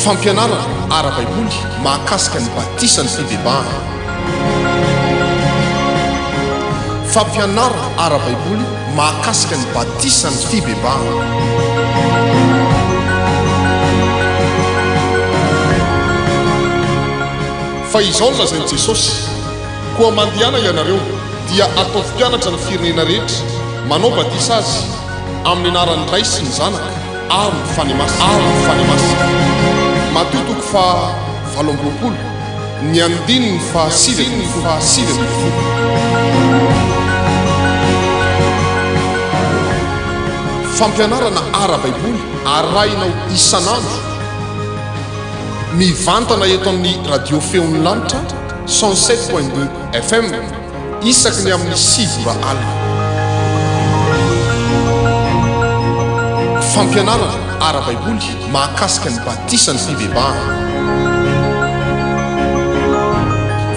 Fampianarana ara-baiboly mahakasika ny batisan'ny fibebahana. Fampianarana ara-baiboly mahakasika ny batisan'ny fibebahana. Fa izao no lazain'i Jesosy, Koa mandehana ianareo, dia ataovy mpianatra ny firenena rehetra, manao batisa azy amin'ny anaran'ny Ray sy ny Zanaka ary ny Fanahy Masina. Ary ny Fanahy Masina. Matio toko faha 28, ny andininy faha 19. Faha 19. Fampianarana ara-baiboly arahinao isan'andro mivantana eto amin'ny Radio Feon'ny Lanitra 107.2 FM isaky ny amin'ny 9 ora alina. Fampianarana ara-baiboly mahakasika ny batisan'ny fibebahana.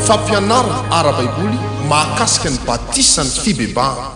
Fampianarana ara-baiboly mahakasika ny batisan'ny fibebahana.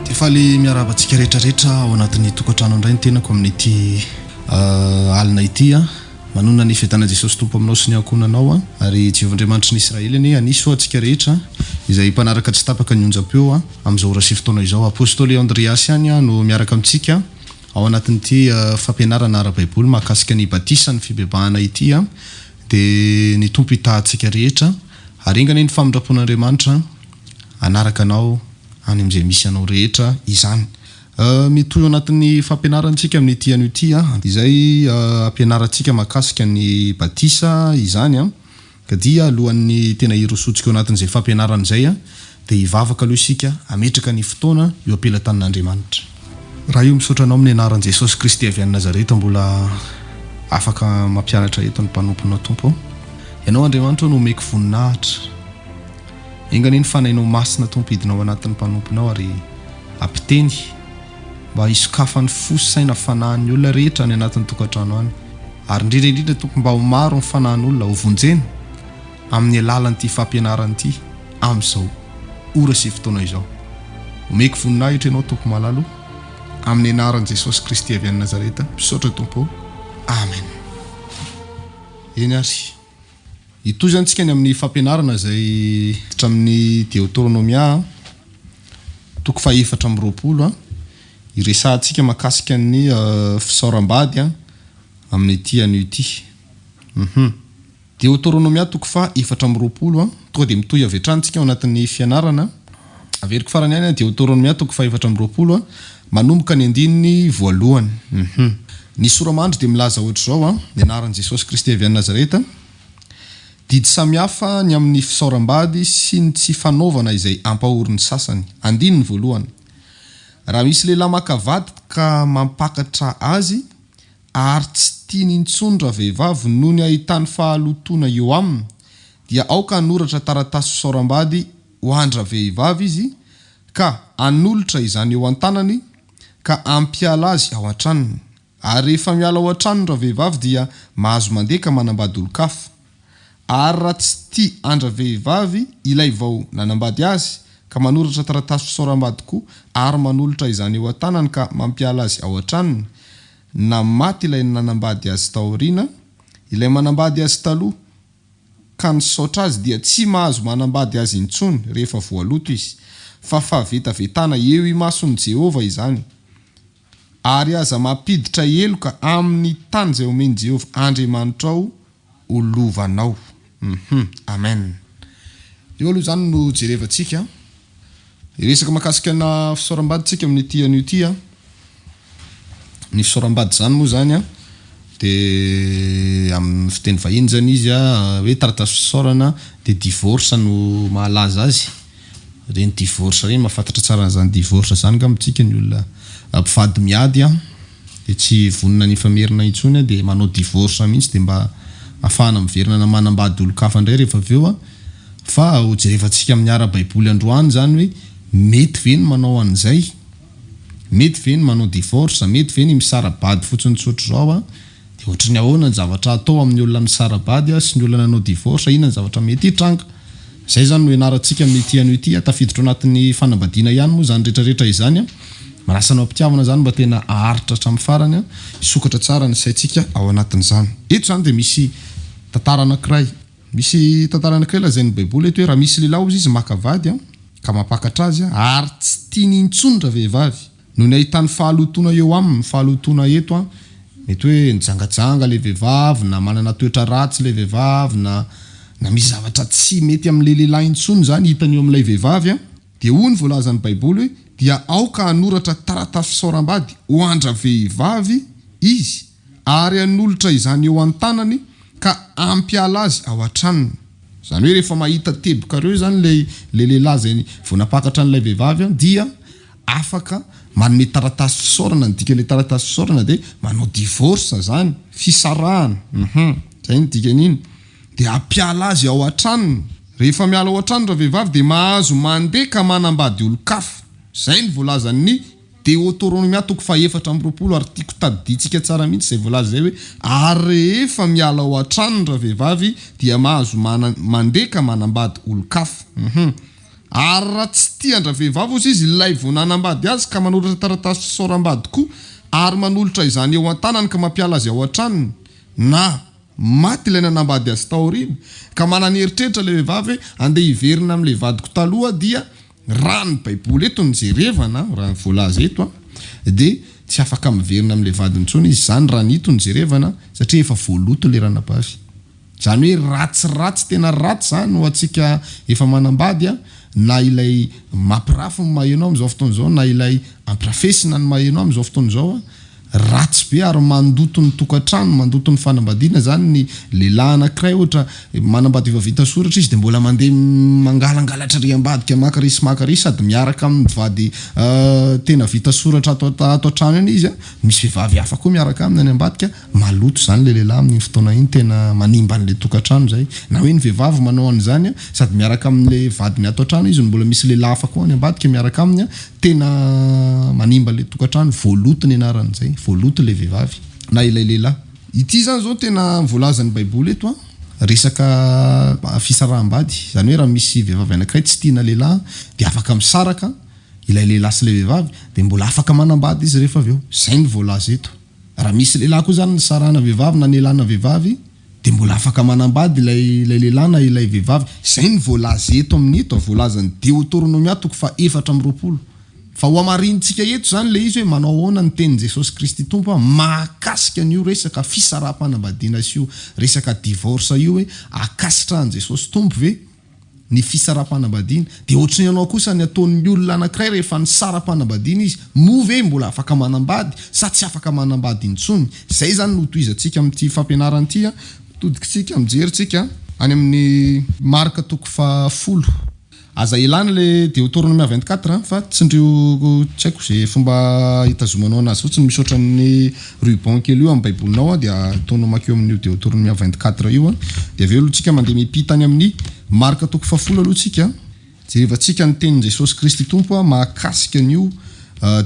Dia faly miarahaba antsika rehetra rehetra ao anatin'ny tokantrano indray ny tenako amin'ity alina ity a. Manonona ny fiadanan'i Jesosy Tompo aminao sy ny ankohonanao ary Jehovah Andriamanitry ny Israely anie hanisy ho antsika rehetra izay mpanaraka tsy tapaka ny onjam-peo amin'izao ora sy fotoana izao. Apostoly Andreasy ihany no miaraka amintsika ao anatin'ity fampianarana ara-baiboly mahakasika ny batisan'ny fibebahana ity dia ny Tompo hitaha antsika rehetra ary enga anie ny famindram-pon'Andriamanitra hanaraka anao any amin'izay misy anao rehetra izany. Mitohy ao anatin'ny fampianarantsika amin'ity anio ity izay ampianarantsika mahakasika ny batisa izany ka dia alohan'ny tena hirosoantsika ao anatin'izay fampianarana izay dia hivavaka aloha isika hametraka ny fotoana eo am-pelatanan'Andriamanitra. Ray o misaotra anao amin'ny anaran'i Jesosy Kristy avy any Nazareta mbola afaka mampianatra eto ny mpanomponao Tompo o. Ianao Andriamanitra o no omeko voninahitra. Enga anie ny Fanahinao Masina Tompo hidina ao anatin'ny mpanomponao ary hampiteny mba hisokafan'ny fo sy saina fanahin'ny olona rehetra any anatin'ny tokantrano any ary indrindra indrindra Tompo mba ho maro ny fanahin'olona ho vonjena amin'ny alalan'ity fampianarana ity amin'izao ora sy fotoana izao. Omeko voninahitra Ianao Tompo malala o, amin'ny anaran'i Jesosy Kristy avy any Nazareta, misaotra Tompo o. Amen. Eny ary. Hitohy izany tsika ny amin'ny fampianarana izay hiditra amin'ny Deoteronomia toko faha 24, hiresahantsika mahakasika ny fisaoram-bady amin'ity anio ity. Hum. Deoteronomia toko faha 24, tonga dia mitohy avy hatrany tsika ao anatin'ny fianarana. Averiko farany ihany, Deoteronomia toko faha 24, manomboka ny andininy voalohany. Hum. Ny sora-mandry dia milaza ohatr'izao, Ny anaran'i Jesosy Kristy avy any Nazareta, Didy samihafa ny amin'ny fisaoram-bady sy ny tsy fanaovana izay hampahory ny sasany. Andininy voalohany. Raha misy lehilahy maka vady ka mampakatra azy, ary tsy tiany intsony ravehivavy noho ny ahitany fahalotoana eo aminy, dia aoka hanoratra taratasy fisaoram-bady ho an-dravehivavy izy, ka hanolotra izany eo an-tanany, ka hampiala azy ao an-tranony. Ary rehefa miala ao an-tranony ravehivavy dia mahazo mandeha ka manambady olon-kafa. Ary raha tsy tia an-dravehivavy ilay vao nanambady azy, ka manoratra taratasy fisaoram-bady koa ary manolotra izany eo an-tanany ka mampiala azy ao an-tranony, na maty ilay nanambady azy taoriana, ilay manambady azy taloha, ka nisaotra azy dia tsy mahazo manambady azy intsony rehefa voaloto izy, fa fahavetavetana eo imason'i Jehovah izany. Ary aza mampiditra heloka amin'ny tany izay omen'i Jehovah Andriamanitrao ho lovanao. Hum. Amen. Eo aloha izany no jerevantsika. Hiresaka mahakasika ana fisaoram-bady tsika amin'ity anio ity an. Ny fisaoram-bady izany moa izany an, dia amin'ny fiteny vahiny izany izy an, hoe taratasy fisaorana dia divorce no mahalaza azy. Ireny divorce ireny, mahafantatra tsara an'izany divorce izany angamba tsika ny olona mpivady miady an, dia tsy vonona ny hifamerina intsony an, dia manao divorce mihitsy dia mba ahafahana miverina na manambady olon-kafa indray rehefa avy eo an. Fa ho jerevantsika amin'ny ara-baiboly androany izany hoe mety ve ny manao an'izay? Mety ve ny manao divorce? Mety ve ny misara-bady fotsiny tsotr'izao an? Dia ohatry ny ahoana ny zavatra atao amin'ny olona misara-bady sy ny olona nanao divorce? Inona ny zavatra mety hitranga? Izay izany no ianarantsika amin'ity anio ity an! Tafiditra ao anatin'ny fanambadiana ihany moa izany rehetra rehetra izany an! Manasa anao am-pitiavana izany mba tena haharitra hatramin'ny farany an! Hisokatra tsara ny saintsika ao anatin'izany. Eto izany dia misy tantara anankiray. Misy tantara anankiray lazain'ny Baiboly eto hoe raha misy lehilahy hozy izy maka vady an, ka mampakatra azy an, ary tsy tiany intsony ravehivavy, noho ny ahitany fahalotoana eo aminy, fahalotoana eto an, mety hoe nijangajanga ilay vehivavy, na manana toetra ratsy ilay vehivavy, na na misy zavatra tsy mety amin'ilay lehilahy intsony izany hitany eo amin'ilay vehivavy an, dia hoy ny voalazan'ny Baiboly hoe dia aoka hanoratra taratasy fisaoram-bady ho an-dravehivavy izy, ary hanolotra izany eo an-tanany ka hampiala azy ao an-tranony. Izany hoe rehefa mahita teboka ireo izany ilay ilay lehilahy izay vao nampakatra an'ilay vehivavy an, dia afaka manome taratasy fisaorana, ny dikan'ilay taratasy fisaorana dia manao divorce izany, fisarahana, hum, izay ny dikan'iny, dia hampiala azy ao an-tranony. Rehefa miala ao an-trano ravehivavy dia mahazo mandeha ka manambady olon-kafa. Izay no voalazan'ny. Deoteronomia toko faha-24 ary tiako tadidintsika tsara mihitsy izay voalaza izay hoe ary rehefa miala ao an-tranony ravehivavy dia mahazo mana mandeha ka manambady olon-kafa. Hum. Ary raha tsy tia an-dravehivavy ozy izy ilay vao nanambady azy ka manoratra taratasy fisaoram-bady koa ary manolotra izany eo an-tanany ka mampiala azy ao an-tranony na Maty ilay nanambady azy taoriana, ka manana eritreritra ilay vehivavy hoe andeha hiverina amin'ilay vadiko taloha dia raha ny baiboly eto no jerevana, raha ny voalaza eto an, dia tsy afaka miverina amin'ilay vadiny intsony izy, izany raha ny ito no jerevana satria efa voaloto ilay ranabavy. Izany hoe ratsy ratsy tena ratsy izany ho antsika efa manambady an, na ilay mampirafy ny maheno amin'izao fotoana izao na ilay ampirafesina ny maheno amin'izao fotoana izao an, Ratsy be ary mandoto ny tokantrano, mandoto ny fanambadiana zany ny lehilahy anakiray ohatra manambady efa vita soratra izy de mbola mandeha mangalangalatra ary ambadika maka ry sy maka ry sady miaraka amin'ny vady tena vita soratra ato ato an-trano iny izy a, misy vehivavy hafa koa miaraka aminy any ambadika, maloto zany le lehilahy amin'iny fotoana iny tena manimba an'le tokantrano zay, na hoe ny vehivavy manao an'izany a sady miaraka amin'le vadiny ato an-trano izy no mbola misy lehilahy hafa koa any ambadika miaraka aminy a, Tena manimba ilay tokantrano, voaloto ny anaran'izay, voaloto ilay vehivavy na ilay lehilahy. Ity izany izao tena voalazan'ny baiboly eto an, resaka fisaraham-bady, izany hoe raha misy vehivavy anankiray tsy tiana lehilahy dia afaka misaraka ilay lehilahy sy ilay vehivavy dia mbola afaka manambady izy rehefa avy eo, izay no voalaza eto. Raha misy lehilahy koa izany nisarahana vehivavy na nelana vehivavy dia mbola afaka manambady ilay ilay lehilahy na ilay vehivavy. Izay no voalaza eto amin'ny eto, voalazan'ny Deoteronomia toko faha 24. Fa ho hamarinintsika eto izany ilay izy hoe manao ahoana ny tenin'i Jesosy Kristy Tompo mahakasika an'io resaka fisaraham-panambadiana sy io resaka divorce io hoe ankasitrahan'i Jesosy Tompo ve ny fisaraham-panambadiana. Dia ohatry ny anao kosa ny ataon'ny olona anankiray rehefa nisara-panambadiana izy, moa ve mbola afaka manambady sa tsy afaka manambady intsony? Izay izany no hotohizantsika amin'ity fampianarana ity. Mitodika isika, mijery isika any amin'ny Marka toko fahafolo. Aza elana ilay Deoteronomia 24 an, fa tsindrio tsy haiko ze fomba hitazomanao anazy fotsiny, misy ohatran'ny ruban kely io amin'ny baibolinao an, dia ataonao makeo amin'io Deoteronomia 24 io an, dia avy eo aloha tsika mandeha miampita any amin'ny Marka toko fahafolo aloha tsika, jerevantsika ny tenin'i Jesosy Kristy Tompo an mahakasika an'io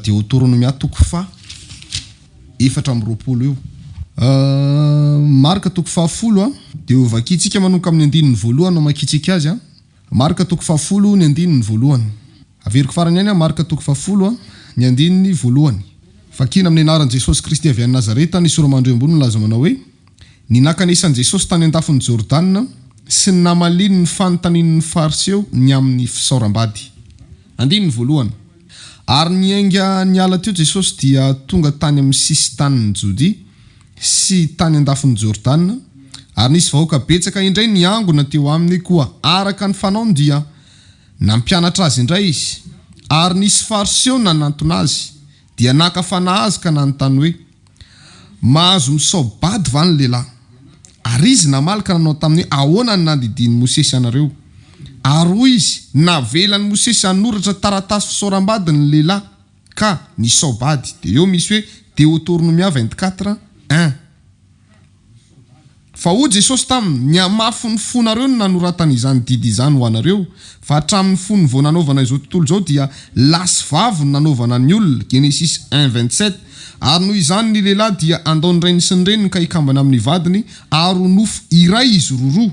Deoteronomia toko faha 24 io. Marka toko fahafolo an, dia ho vakintsika manomboka amin'ny andininy voalohany no hamakiantsika azy an. Marka toko fahafolo ny andininy voalohany. Averiko farany ihany Marka toko fahafolo ny andininy voalohany. Vakina amin'ny anaran'i Jesosy Kristy avy any Nazareta ny sora-mandry eo ambony milaza manao hoe, Ny nankanesan'i Jesosy tany an-dafin'i Jordana sy ny namaliany ny fanontanian'ny Fariseo ny amin'ny fisaoram-bady. Andininy voalohany. Ary niainga niala teo Jesosy dia tonga tany amin'ny sisin-tanin'i Jodia sy tany an-dafin'i Jordana. Ary nisy vahoaka betsaka indray niangona teo aminy koa araka ny fanaony dia nampianatra azy indray izy. Ary nisy Fariseo nanantona azy, dia naka fanahy azy ka nanontany hoe, Mahazo misao-bady va ny lehilahy? Ary izy namaly ka nanao taminy hoe, Ahoana no nandidian'i Mosesy anareo? Ary hoy izy, Navelan'i Mosesy hanoratra taratasy fisaoram-bady ny lehilahy, ka nisao-bady. Dia eo misy hoe Deotornomia 24, un. Fa hoy Jesosy taminy, Ny hamafin'ny fonareo no nanoratana izany didy izany ho anareo, fa hatramin'ny fony vao nanaovana izao tontolo izao dia lahy sy vavy no nanaovana ny olona, Genesis un, 27, ary noho izany ny lehilahy dia handao ny rainy sy ny reniny ka hikambana amin'ny vadiny, ary ho nofo iray izy roroa.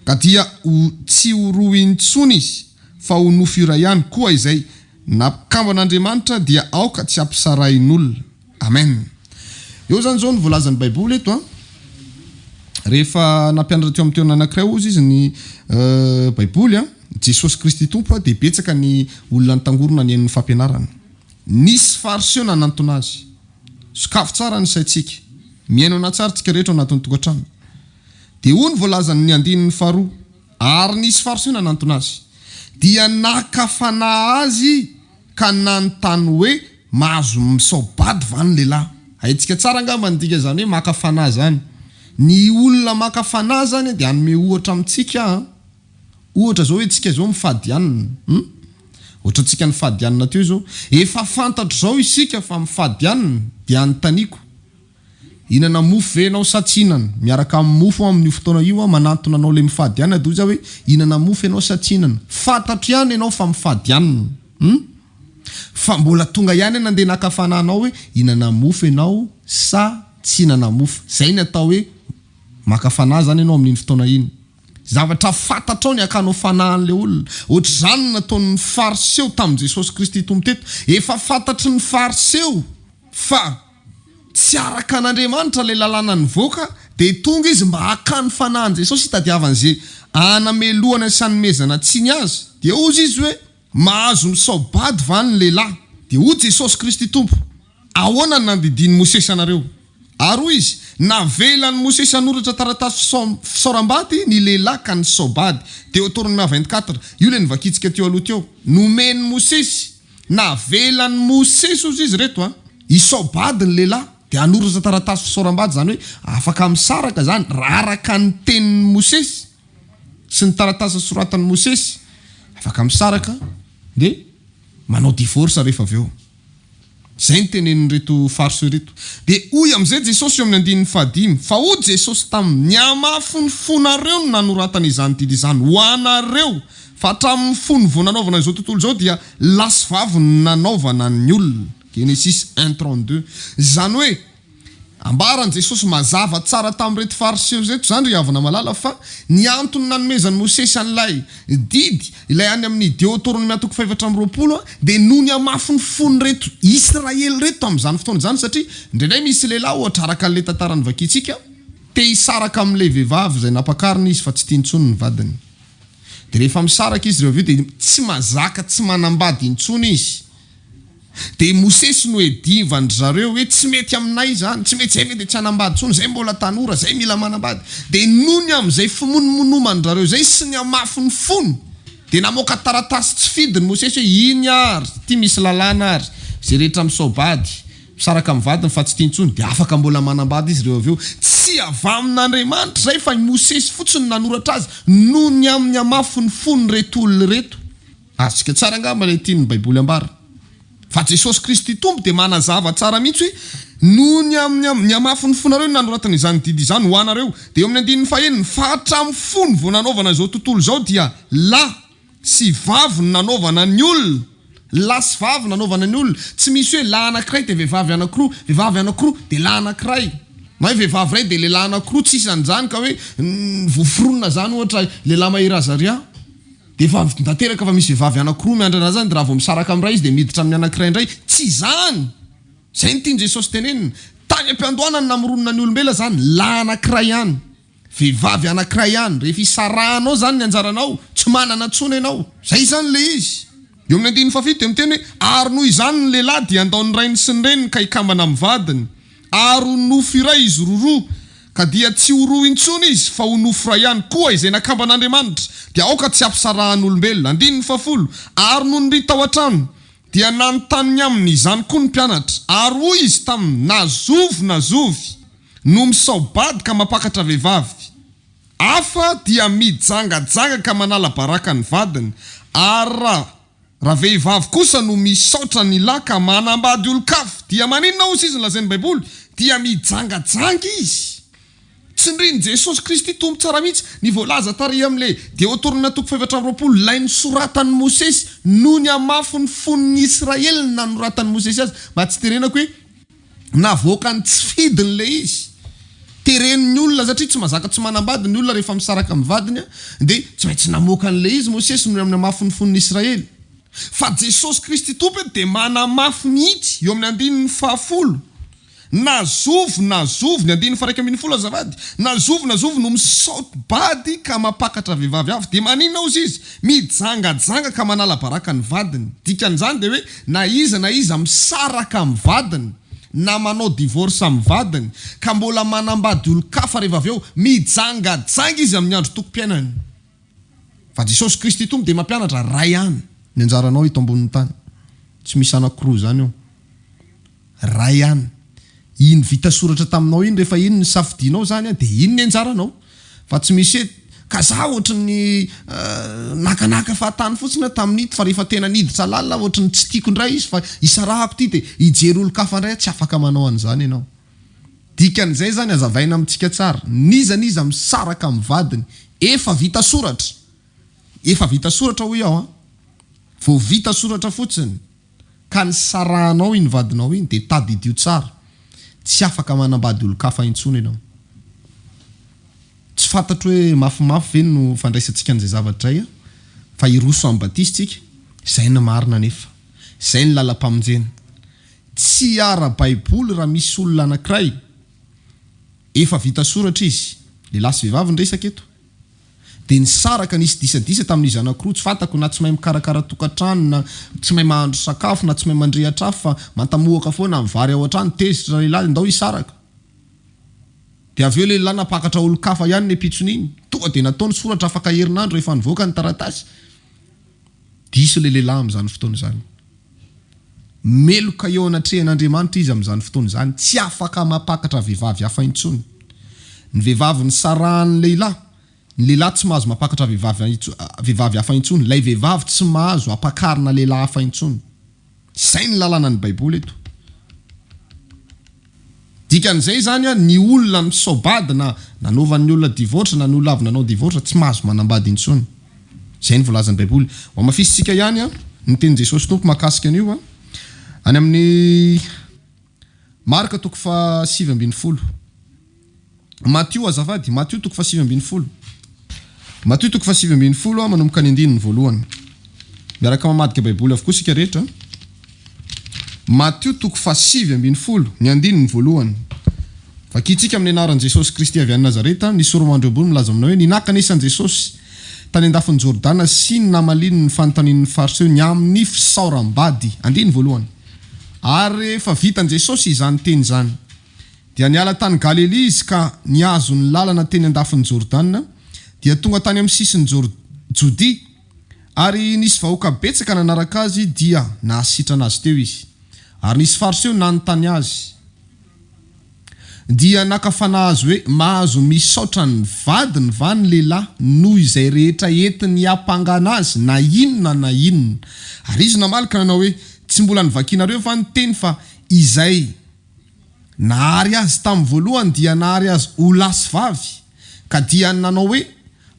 Ka dia ho tsy ho roa intsony izy, fa ho nofo iray ihany, koa izay nampikamban'Andriamanitra dia aoka tsy hampisarahin'olona. Amen. Eo zany zao ny voalazan'ny baiboly eto an. Rehefa nampianatra teo amin'ny toerana anankiray hozy izy ny baiboly an, Jesosy Kristy Tompo an, dia betsaka ny olona nitangorona nihaino ny fampianarany. Nisy fariseo nanantona azy. Sokafy tsara ny saintsika. Mihaino anah tsara tsika rehetra ao anatin'ny tokantrano. Dia hoy ny voalazan'ny andininy faharoa, Ary nisy fariseo nanantona azy. Dia naka fanahy azy ka nanontany hoe mahazo misao-bady va ny lehilahy? Haintsika tsara angamba ny dikan'izany hoe maka fanahy izany. Ny olona maka fanahy izany dia hanome ohatra amintsika an! Ohatra izao hoe tsika izao mifady hanina, hum? Ohatra antsika nifady hanina teo izao, efa fantatro izao isika fa mifady hanina, dia anontaniako, Hihinana mofo ve ianao sa tsy hihinana? Miaraka amin'ny mofo aho amin'io fotoana io aho manantona anao ilay mifady hanina dia hoy za hoe hihinana mofo ianao sa tsy hihinana? Fantatro ihany ianao fa mifady hanina. Hum? Fa mbola tonga ihany aho nandeha naka fanahy anao hoe hihinana mofo ianao sa tsy hihinana mofo? Izay ny atao hoe maka fanahy izany ianao amin'iny fotoana iny. Zavatra fantatrao ny hakanao fanahy an'ilay olona. Ohatr'izany no nataon'ny Fariseo tamin'i Jesosy Kristy Tompo teto. Efa fantatry ny Fariseo fa. Tsy araka an'Andriamanitra ilay lalàna nivoaka, dia tonga izy mba haka ny fanahin'i Jesosy hitadiavany izay hanamelohana sy hanomezana tsiny azy. Dia hozy izy hoe, Mahazo misao-bady va ny lehilahy? Dia hoy Jesosy Kristy Tompo, Ahoana no nandidian'i Mosesy anareo? Ary hoy izy, Navelan'i Mosesy hanoratra taratasy fisaoram-bady ny lehilahy ka nisao-bady. Deoteronomia 24, io ilay novakintsika teo aloha teo. Nomen'i Mosesy. Navelan'i Mosesy hozy izy ireto an! Hisao-bady ny lehilahy, dia hanoratra taratasy fisaoram-bady, izany hoe afaka misaraka izany, raha araka ny tenin'i Mosesy sy ny taratasy nosoratan'i Mosesy, afaka misaraka dia manao divorce rehefa avy eo. Izay no tenenin'ireto Fariseo ireto. Dia hoy amin'izay Jesosy eo amin'ny andininy fahadimy, Fa hoy Jesosy taminy, Ny hamafin'ny fonareo no nanoratana izany didy izany ho anareo, Fa hatramin'ny fony vao nanaovana izao tontolo izao dia lahy sy vavy no nanaovana ny olona. Genesis un 32. Izany hoe, ambaran'i Jesosy mazava tsara tamin'ireto Fariseo ireto izany ry havana malala fa ny antony nanomezan'i Mosesy an'ilay didy, ilay any amin'ny Deoteronomia toko fahefatra amby 20, dia noho ny hamafin'ny fon'ireto Israely ireto tamin'izany fotoana izany satria indraindray misy lehilahy ohatra araka an'ilay tantara novakintsika, te hisaraka amin'ilay vehivavy izay nampakarina izy fa tsy tiany intsony ny vadiny. Dia rehefa misaraka izy ireo avy eo dia tsy mazaka tsy manambady intsony izy. Dia i Mosesy no edivan-dry zareo hoe tsy mety aminay izany, tsy mety, izay ve dia tsy hanambady intsony, izay mbola tanora, izay mila manambady. Dia nony amin'izay fimonomonoman-dry zareo izay sy ny hamafin'ny fony dia namoaka taratasy tsy fidiny Mosesy hoe iny ary, ity misy lalàna ary, izay rehetra misao-bady, Misaraka amin'ny vadiny fa tsy tia intsony dia afaka mbola manambady izy ireo avy eo. Tsy avy amin'Andriamanitra izay fa i Mosesy fotsiny no nanoratra azy noho ny amin'ny hamafin'ny fon'ireto olona ireto. Azontsika tsara angamba ilay tian'ny Baiboly ambara. Fa Jesosy Kristy Tompo dia manazava tsara mihitsy hoe noho ny amin'ny ny hamafin'ny fonareo no nanoratana izany didy izany ho anareo. Dia eo amin'ny andininy fahenina, fa hatramin'ny fony vao nanaovana izao tontolo izao dia lahy sy vavy no nanaovana ny olona, lahy sy vavy nanaovana ny olona, tsy misy hoe lahy anankiray dia vehivavy anankiroa, vehivavy anankiroa dia lahy anankiray, na hoe vehivavy iray dia lehilahy anankiroa, tsisy an'izany ka hoe voaforonina izany ohatra lehilahy Mahery Azaria dia efa tanteraka fa misy vehivavy anankiroa miandry anazy any dia raha vao misaraka amin'iray izy dia miditra amin'ny anankiray indray, tsy izany! Izay no tian'i Jesosy tenenina, tany am-piandohana no namoronana ny olombelona izany, lahy anankiray ihany. Vehivavy anakiray ihany, rehefa isarahanao zany ny anjaranao, tsy manana intsony ianao. Zay izany le izy. Eo amin'ny andininy fahafito dia miteny hoe, Ary noho izany ny lehilahy dia handao ny rainy sy ny reniny ka hikambana amin'ny vadiny, ary ho nofo iray izy roroa. Ka dia tsy ho roa intsony izy, fa ho nofo iray ihany. Koa izay nakamban'Andriamanitra, dia aoka tsy hampisarahan'olombelona. Andininy fahafolo, Ary nony ry tao an-trano, dia nanontany ny aminy izany koa ny mpianatra. Ary hoy izy taminy, Na zovy na zovy no misao-bady ka mampakatra vehivavy hafa, dia mijangajanga ka manala baraka ny vadiny. Ary raha. Ravehivavy kosa no misaotra ny lahy ka manambady olon-kafa dia maninona hozy izy ny lazain'ny baiboly dia mijangajanga izy. Tsindrin'i Jesosy Kristy Tompo tsara mihitsy ny voalaza tary amin'ilay Deotornomia toko faha-24 ilay nosoratan'i Mosesy noho ny hamafin'ny fon'ny Israely ny nanoratan'i Mosesy azy mba tsy tenenako hoe navoakany tsy fidiny ilay izy. Teren'ny olona satria tsy mazaka tsy manambady ny olona rehefa misaraka amin'ny vadiny dia tsy maintsy namoaka an'ilay izy Mosesy noho ny amin'ny hamafin'ny fon'ny Israely. Fa Jesosy Kristy Tompo eto dia manamafy mihitsy eo amin'ny andininy fahafolo na zovy na zovy, ny andininy faha-11 azafady, na zovy na zovy no misaoty-bady ka mampakatra vehivavy hafa dia maninona hozy izy? Mijangajanga ka manala baraka ny vadiny. Dikan'izany dia hoe na iza na iza misaraka amin'ny vadiny na manao divorce amin'ny vadiny ka mbola manambady olon-kafa rehefa avy eo, mijangajanga izy amin'ny andro tokom-piainany. Fa Jesosy Kristy Tompo dia mampianatra, Ray ihany ny anjaranao eto ambonin'ny tany. Tsy misy anankiroa izany eo. Ray ihany. Iny vita soratra taminao iny rehefa iny ny safidianao zany an dia iny ny anjaranao. Fa tsy misy hoe ka za ohatry ny nakanaka fahatany fotsiny aho tamin'ito fa rehefa tena niditra lalina aho ohatry ny tsy tiako indray izy fa hisarahako ity dia hijery olon-kafa indray aho, tsy afaka manao an'izany ianao. Dikan'izay zany azavaina amintsika tsara, n'iza n'iza misaraka amin'ny vadiny efa vita soratra, efa vita soratra hoy aho an, vao vita soratra fotsiny, ka nisarahanao iny vadinao iny dia tadidio tsara, tsy afaka manambady olon-kafa intsony ianao. Tsy fantatro hoe mafimafy ve no fandraisantsika an'izay zavatra izay fa hiroso amin'ny batisa isika, izay no marina anefa, izay ny lalam-pamonjena. Tsy ara-baiboly raha misy olona anankiray efa vita soratra izy, lehilahy sy vehivavy ny resaka eto, Dia nisaraka, nisy disadisa tamin'izy anankiroa, tsy fantako na tsy mahay mikarakara tokantrano na tsy mahay mahandro sakafo na tsy mahay mandrehitra afo fa mantamohaka foana ny vary ao an-trano, tezitra ralehilahy, ndao hisaraka. Dia avy eo lehilahy nampakatra olon-kafa ihany ny ampitson'iny, tonga dia natao ny soratra afaka herinandro rehefa nivoaka ny taratasy. Diso ilay lehilahy amin'izany fotoana izany. Meloka eo anatrehan'Andriamanitra izy amin'izany fotoana izany, tsy afaka mampakatra vehivavy hafa intsony. Ny vehivavy nisarahan'ny lehilahy, ny lehilahy tsy mahazo mampakatra vehivavy vehivavy hafa intsony, ilay vehivavy tsy mahazo ampakarina lehilahy hafa intsony. Izay ny lalànan'ny Baiboly eto. Dikan'izay izany an, ny olona misaobady na nanaovan'ny olona divorce na ny olona avy nanao divorce tsy mahazo manambady intsony. Izay no voalazan'ny Baiboly. Ho hamafisintsika ihany an, ny tenin'i Jesosy Tompo mahakasika an'io an, any amin'ny Marka toko faha 19. Matio azafady, Matio toko faha 19. Matio toko faha 19 manomboka ny andininy voalohany. Miaraka mamadika Baiboly avokoa isika rehetra. Matio toko faha 19, ny andininy voalohany. Vakintsika amin'ny anaran'i Jesosy Kristy avy any Nazareta, ny soro-mandry eo ambony milaza aminao hoe ny nakanesan'i Jesosy tany andafin'i Jordana sy ny namaliany ny fanontanian'ny Fariseo ny amin'ny fisaoram-bady. Andininy voalohany. Ary rehefa vitan'i Jesosy izany teny izany, Dia niala tany Galilia izy ka nihazo ny lalana teny andafin'i Jordana, dia tonga tany amin'ny sisin'i Jor Jodia. Ary nisy vahoaka betsaka nanaraka azy, dia nahasitrana azy teo izy. Ary nisy Fariseo nanontany azy, dia naka fanahy azy hoe, Mahazo misaotra ny vadiny va ny lehilahy noho izay rehetra entiny hiampangana azy, na inona na inona? Ary izy namaly ka nanao hoe, Tsy mbola novakinareo va ny teny fa izay Nahary azy tamin'ny voalohany dia nahary azy ho lahy sy vavy, ka dia nanao hoe,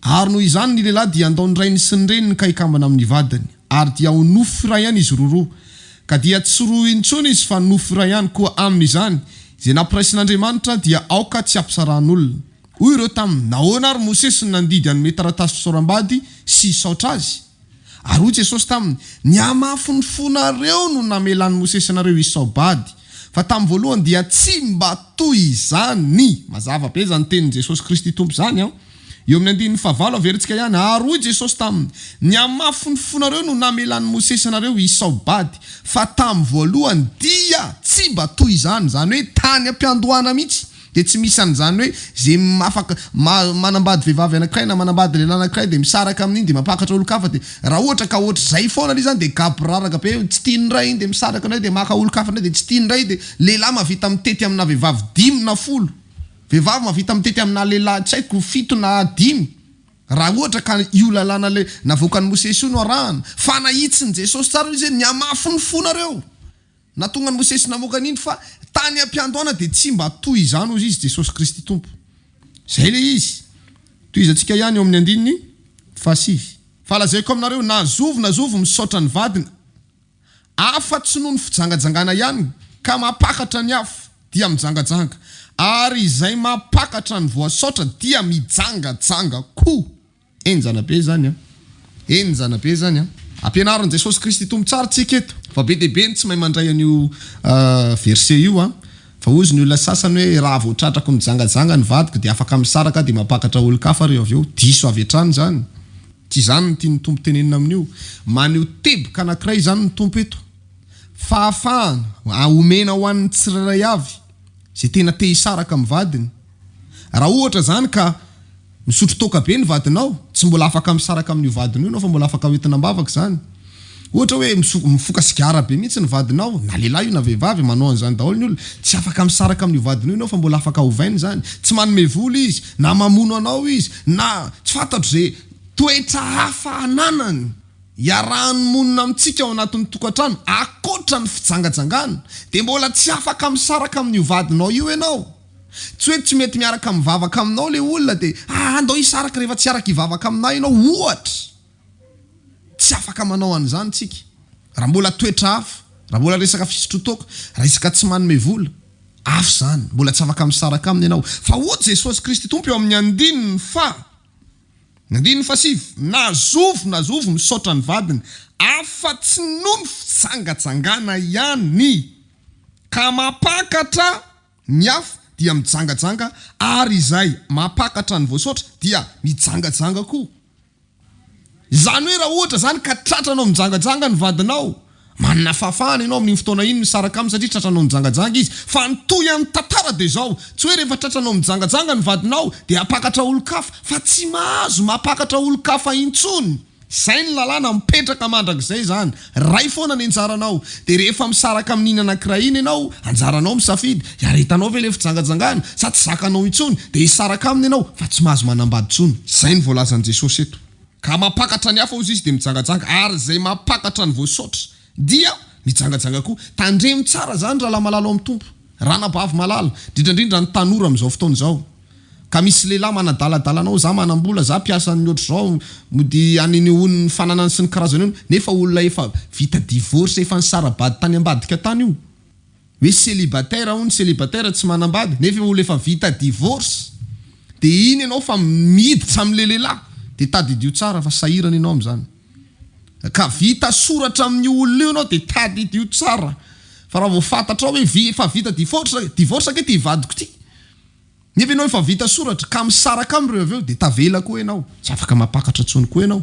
Ary noho izany ny lehilahy dia handao ny rainy sy ny reniny ka hikambana amin'ny vadiny, ary dia ho nofo iray ihany izy roroa. Ka dia tsy roa intsony izy fa nofo iray ihany, koa amin'izany, izay nampiraisin'Andriamanitra dia aoka tsy hampisarahan'olona. Hoy ireo taminy, Nahoana ary Mosesy no nandidy hanome taratasy fisaoram-bady sy hisaotra azy? Ary hoy Jesosy taminy, Ny hamafin'ny fonareo no namelan'i Mosesy anareo hisao-bady, fa tamin'ny voalohany dia tsy mba toy izany. Mazava be izany tenin'i Jesosy Kristy Tompo izany an! Eo amin'ny andininy fahavalo averintsika ihany, Ary hoy Jesosy taminy, Ny hamafin'ny fonareo no namelan'i Mosesy anareo hisao-bady, fa tamin'ny voalohany dia tsy mba toy izany, izany hoe tany am-piandohana mihitsy. Dia tsy misy an'izany hoe ze afaka manambady vehivavy anankiray na manambady lehilahy anankiray dia misaraka amin'iny dia mampakatra olon-kafa dia raha ohatra ka ohatr'izay foana ilay izy zany dia gaboraraka be tsy tiany indray iny dia misaraka indray dia maka olon-kafa indray dia tsy tiany indray dia lehilahy mahavita mitety amina vehivavy dimy na folo, vehivavy mahavita mitety amina lehilahy tsy haiko fito na dimy raha ohatra ka io lalàna ilay navoakan'i Mosesy io no arahana. Fa nahitsin'i Jesosy tsara ilay izy hoe nihamafy ny fonareo. Nahatonga an'i Mosesy namoaka an'iny fa tany am-piandohana dia tsy mba toy izany hozy izy Jesosy Kristy Tompo. Izay ilay izy. Tohizantsika ihany eo amin'ny andininy fahasivy. Fa lazaiko aminareo, na zovy na zovy misaotra ny vadiny, afa-tsy noho ny fijangajangana ihany, ka mampakatra ny hafa, dia mijangajanga, ary izay mampakatra ny voasaotra dia mijangajanga koa. Henjana be izany an! Henjana be izany an! Ampianarin'i Jesosy Kristy Tompo tsara tsika eto. Fa be dia be ny tsy mahay mandray an'io verset io an! Fa hozy ny olona sasany hoe raha vao tratrako mijangajanga ny vadiko dia afaka misaraka aho dia mampakatra olon-kafa reo avy eo. Diso avy hatrany izany. Tsy izany no tian'ny Tompo tenenina amin'io. Maneho teboka anankiray izany ny Tompo eto. Fahafahana omena ho an'ny tsirairay avy izay tena te hisaraka amin'ny vadiny. Raha ohatra izany ka misotro toaka be ny vadinao, tsy mbola afaka misaraka amin'io vadinao io ianao fa mbola afaka hoentina am-bavaka izany. Ohatra hoe mifoka sigara be mihitsy ny vadinao, na lehilahy io na vehivavy, manao an'izany daholo ny olona, tsy afaka misaraka amin'io vadinao io ianao fa mbola afaka ovaina izany. Tsy manome vola izy, na mamono anao izy, na tsy fantatro izay toetra hafa ananany. Iarahany monina amintsika ao anatin'ny tokantrano, ankoatra ny fijangajangana, dia mbola tsy afaka misaraka amin'io vadinao io ianao. Tsy hoe tsy mety miaraka mivavaka aminao ilay olona dia ah andao hisaraka rehefa tsy hiaraka hivavaka aminà ianao ohatra. Tsy afaka manao an'izany tsika. Raha mbola toetra hafa, raha mbola resaka fisotroan-toaka, resaka tsy manome vola, hafa izany, mbola tsy afaka misaraka aminy ianao. Fa hoy Jesosy Kristy Tompo eo amin'ny andininy faha. Ny andininy fahasivy, Na zovy na zovy misaotra ny vadiny, afa-tsy noho ny fijangajangana ihany, ka mampakatra ny hafa, dia mijangajanga, ary izay mampakatra ny voasaotra dia mijangajanga koa. Izany hoe raha ohatra izany ka tratranao mijangajanga ny vadinao, manana fahafahana ianao amin'iny fotoana iny misaraka aminy satria tratranao nijangajanga izy. Fa ny tohy an'ny tantara dia izao, tsy hoe rehefa tratranao mijangajanga ny vadinao dia hampakatra olon-kafa, fa tsy mahazo mampakatra olon-kafa intsony. Izay ny lalàna mipetraka mandrakizay izany, ray foana ny anjaranao, dia rehefa misaraka amin'iny anankiray iny ianao, anjaranao misafidy, hiaretanao ve ilay fijangajangana sa tsy zakanao intsony, dia hisaraka aminy ianao fa tsy mahazo manambady intsony. Izay no voalazan'i Jesosy eto. Ka mampakatra ny hafa hozy izy dia mijangajanga, ary izay mampakatra ny voasaotra dia mijangajanga koa. Tandremo tsara izany rahalahy malala ao amin'ny Tompo, ranabavy malala, indrindra indrindra ny tanora amin'izao fotoana izao. Ka misy lehilahy manadaladala anao, za manambola, za mpiasan'ny ohatr'izao, mody anenehoany ny fananany sy ny karazany eo, nefa olona efa vita divorce, efa nisara-bady tany ambadika tany io. Hoe célibataire hono, célibataire tsy manambady, nefa olona efa vita divorce. Dia iny ianao fa miditra amin'ilay lehilahy, dia tadidio tsara fa sahirana ianao amin'izany. Ka vita soratra amin'io olona io ianao dia tadidio tsara fa raha vao fantatrao hoe efa vita divorce, divorce ange ity vadiko ity. Nefa ianao efa vita soratra ka misaraka aminy ireo avy eo dia tavela koa ianao, tsy afaka mampakatra intsony koa ianao,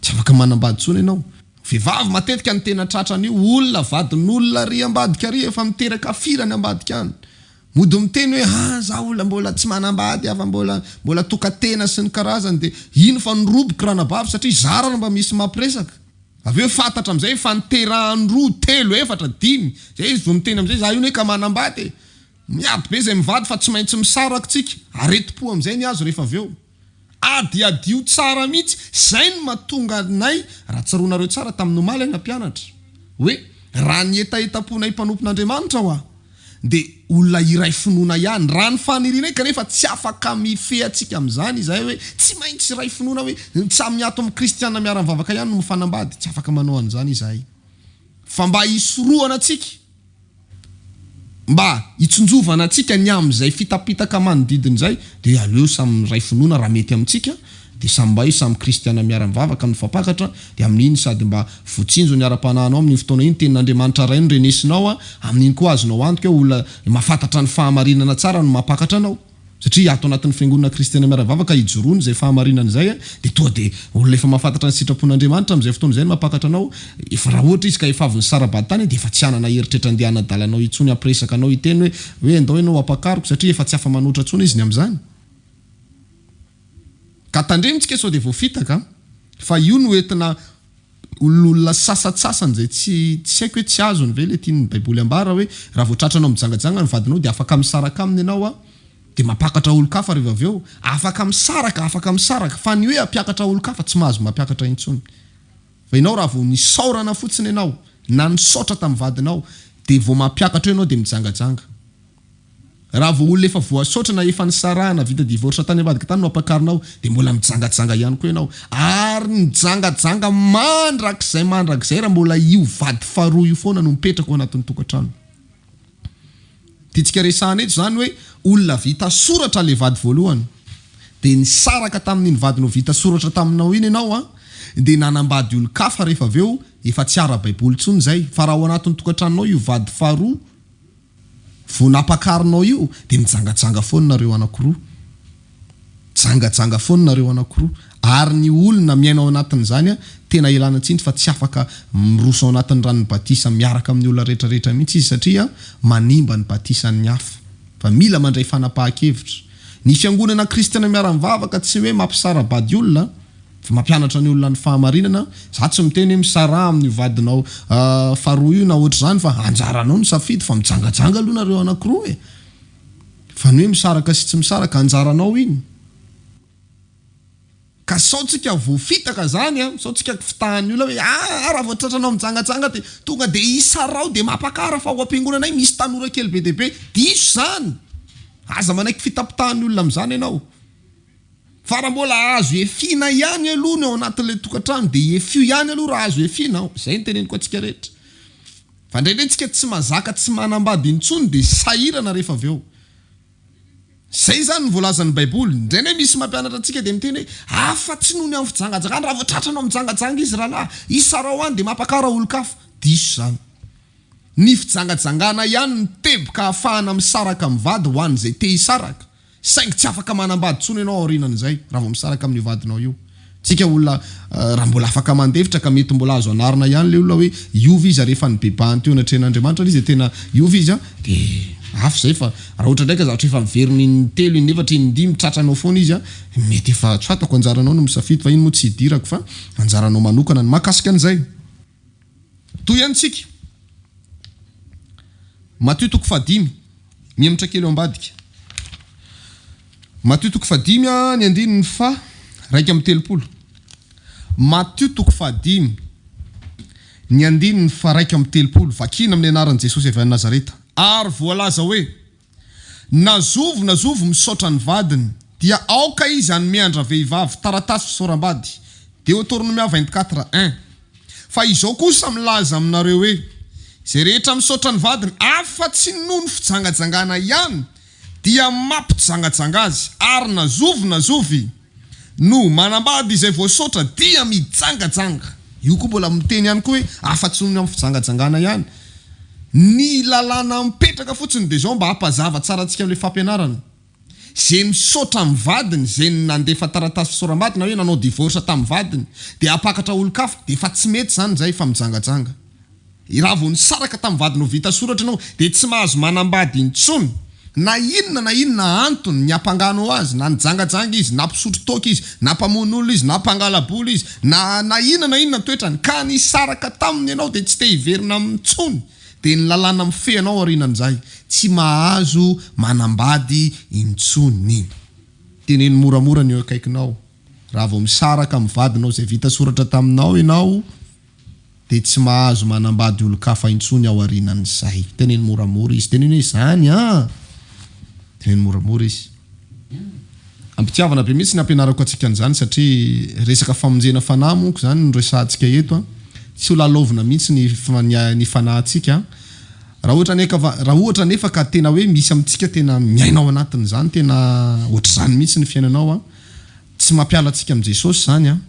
tsy afaka manambady intsony ianao. Vehivavy matetika no tena tratran'io, olona vadin'olona ary ambadika ary efa miteraka firy any ambadika any. Mody miteny hoe ah za olona mbola tsy manambady aho fa mbola mbola tokan-tena sy ny karazany dia iny fa niroboka ranabavy satria zara raha mba misy mampiresaka. Avy eo fantatra amin'izay fa niterahany roa, telo, efatra, dimy, zay izy vao miteny amin'izay za io anie ka manambady e. Miady be izay mivady fa tsy maintsy misaraka tsika, aretim-po amin'izay ny azo rehefa avy eo. Adiadio tsara mihitsy, izay no mahatonga anay, raha tsaroanareo tsara tamin'ny omaly aho nampianatra, hoe raha ny hetahetam-ponay mpanompon'Andriamanitra hoa, dia olona iray finoana ihany, raha ny fanirianay, kanefa tsy afaka mifehy antsika amin'izany izahay hoe tsy maintsy iray finoana hoe samy ato amin'ny kristiana miara-mivavaka ihany no mifanambady, tsy afaka manao an'izany izahay. Fa mba hisorohana antsika. Mba hitsinjovana antsika ny amin'izay fitapitaka manodidina izay dia aleo samy miray finoana raha mety amintsika dia samy mba hoe samy kristiana miara-mivavaka mifampakatra dia amin'iny sady mba voatsinjo ny ara-panahinao amin'iny fotoana iny tenin'Andriamanitra ray no renesinao amin'iny koa azonao antoka hoe olona mahafantatra ny fahamarinana tsara no mampakatra anao. Satria ato anatin'ny fiangonana kristiana miara-vavaka ijoroana izay fahamarinana izay dia toa dia olona efa mahafantatra ny sitrapon'Andriamanitra amin'izay fotoana izay no mampakatra anao, efa raha ohatra izy ka efa avy nisara-bady tany dia efa tsy hanana eritreritra andeha hanadala anao intsony hampiresaka anao hiteny hoe hoe andao ianao hampakariko satria efa tsy afa-manoatra intsony izy ny amin'izany. Ka tandremo tsika sao dia voafitaka fa io no entina Olona sasantsasany izay tsy tsy haiko hoe tsy azony ve ilay tian'ny baiboly ambara hoe raha vao tratranao mijangajanga ny vadinao dia afaka misaraka aminy ianao a, dia mampakatra olon-kafa rehefa avy eo, afaka misaraka, afaka misaraka, fa ny hoe hampiakatra olon-kafa tsy mahazo mampiakatra intsony. Fa ianao raha vao nisaorana fotsiny ianao na nisaotra tamin'ny vadinao dia vao mampiakatra eo ianao dia mijangajanga. Raha vao olona efa voasaotra na efa nisarahana vita divorce tany ambadika tany no ampakarinao dia mbola mijangajanga ihany koa ianao ary mijangajanga mandrakizay mandrakizay raha mbola io vady faharoa io foana no mipetraka ao anatin'ny tokantrano. Tiantsika resahana eto izany hoe olona vita soratra ilay vady voalohany dia nisaraka tamin'iny vadinao vita soratra taminao iny ianao an dia nanambady olon-kafa rehefa avy eo efa tsy ara-baiboly intsony izay fa raha ao anatin'ny tokantranonao io vady faharoa Vao nampakarinao io dia mijangajanga foana nareo anakiroa. Mijangajanga foana nareo anakiroa. Ary ny olona miaina ao anatin'izany tena ialana tsiny fa tsy afaka miroso ao anatin'ny ranon'ny batisa miaraka amin'ny olona rehetra rehetra mihitsy izy satria manimba ny batisan'ny hafa. Fa mila mandray fanapahan-kevitra. Ny fiangonana kristiana miara-mivavaka tsy hoe mampisara-bady olona. Fa mampianatra ny olona ny fahamarinana, za tsy miteny hoe misaraha amin'io vadinao faharoa io na ohatr'izany fa anjaranao ny safidy fa mijangajanga aloha nareo anakiroa e! Fa ny hoe misaraka sy tsy misaraka anjaranao iny. Ka sao tsika voafitaka zany an, sao tsika fitahan'ny olona hoe aa raha vao tratranao mijangajanga de tonga de isarao de mampakara fa ao am-piangonanay misy tanora kely be dia be, diso zany! Aza manaiky fitapitahan'ny olona amin'izany ianao. Fa raha mbola azo efiana ihany aloha ny ao anatin'ilay tokantrano dia efio ihany aloha raha azo efiana ao. Izay no teneniko antsika rehetra. Fa indraindray tsika tsy mazaka tsy manambady intsony dia sahirana rehefa avy eo. Izay izany no voalazan'ny baiboly. Indraindray misy mampianatra antsika dia miteny hoe afa tsy noho ny amin'ny fijangajangana raha vao tratranao mijangajanga izy rahalahy, isarao any dia mampakara olon-kafa. Diso izany. Ny fijangajangana ihany no teboka ahafahana misaraka amin'ny vady ho an'izay te hisaraka. Saingy tsy afaka manambady intsony ianao aorianan'izay raha vao misaraka amin'io vadinao io. Tsika olona raha mbola afaka mandefitra ka mety mbola azo anarina ihany ilay olona hoe hiova izy ary efa nibebahany teo anatrehan'Andriamanitra izy dia tena hiova izy an, dia hafa izay fa raha ohatra indray ka zavatra efa miverina in-telo, in-efatra, in-dimy tratranao foana izy an, mety efa tsy fantako anjaranao no misafidy fa iny moa tsy hidirako fa anjaranao manokana ny mahakasika an'izay. Toy ihany tsika. Matio toko fahadimy. Mihemotra kely ao ambadika. Matio toko fahadimy ny andininy faha 31. Matio toko fahadimy ny andininy faha 31. Vakina amin'ny anaran'i Jesosy avy any Nazareta. Ary voalaza hoe, Na zovy na zovy misaotra ny vadiny, dia aoka izy hanome an-dravehivavy taratasy fisaoram-bady. Deoteronomia 24, un. Fa izao kosa milaza aminareo hoe, Izay rehetra misaotra ny vadiny, afa-tsy noho ny fijangajangana ihany, dia mampijangajanga azy, ary na zovy na zovy no manambady izay voasaotra, dia mijangajanga. Io koa mbola miteny ihany koa hoe, afa-tsy noho ny amin'ny fijangajangana ihany. Ny lalàna mipetraka fotsiny dia izao mba hampazava tsara antsika amin'ilay fampianarana. Izay misaotra amin'ny vadiny, izay nandefa taratasy fisaoram-bady na hoe nanao divorce tamin'ny vadiny dia hampakatra olon-kafa dia efa tsy mety izany izay fa mijangajanga. Raha vao nisaraka tamin'ny vadinao vita soratra ianao dia tsy mahazo manambady intsony na inona na inona antony niampanganao azy, na nijangajanga izy, na mpisotro toaka izy, na mpamono olona izy, na mpangala-bola izy, na na inona na inona toetrany ka nisaraka taminy ianao dia tsy te hiverina aminy intsony. Dia ny lalàna mifehy anao aorianan'izay, tsy mahazo manambady intsony. Teneno moramora ny eo akaikinao, raha vao misaraka amin'ny vadinao izay vita soratra taminao ianao, dia tsy mahazo manambady olon-kafa intsony ao aorianan'izay. Teneno moramora izy, teneno hoe izany an! Teneno moramora izy. Am-pitiavana be mihitsy ny ampianarako antsika an'izany satria resaka famonjena fanahy monko izany no resahantsika eto an! Tsy ho lalaovina mihitsy ny ny fanahintsika an! Raha ohatra anie ka raha ohatra anefa ka tena hoe misy amintsika tena miaina ao anatin'izany tena ohatr'izany mihitsy ny fiainanao an! Tsy mampiala antsika amin'i Jesosy izany an!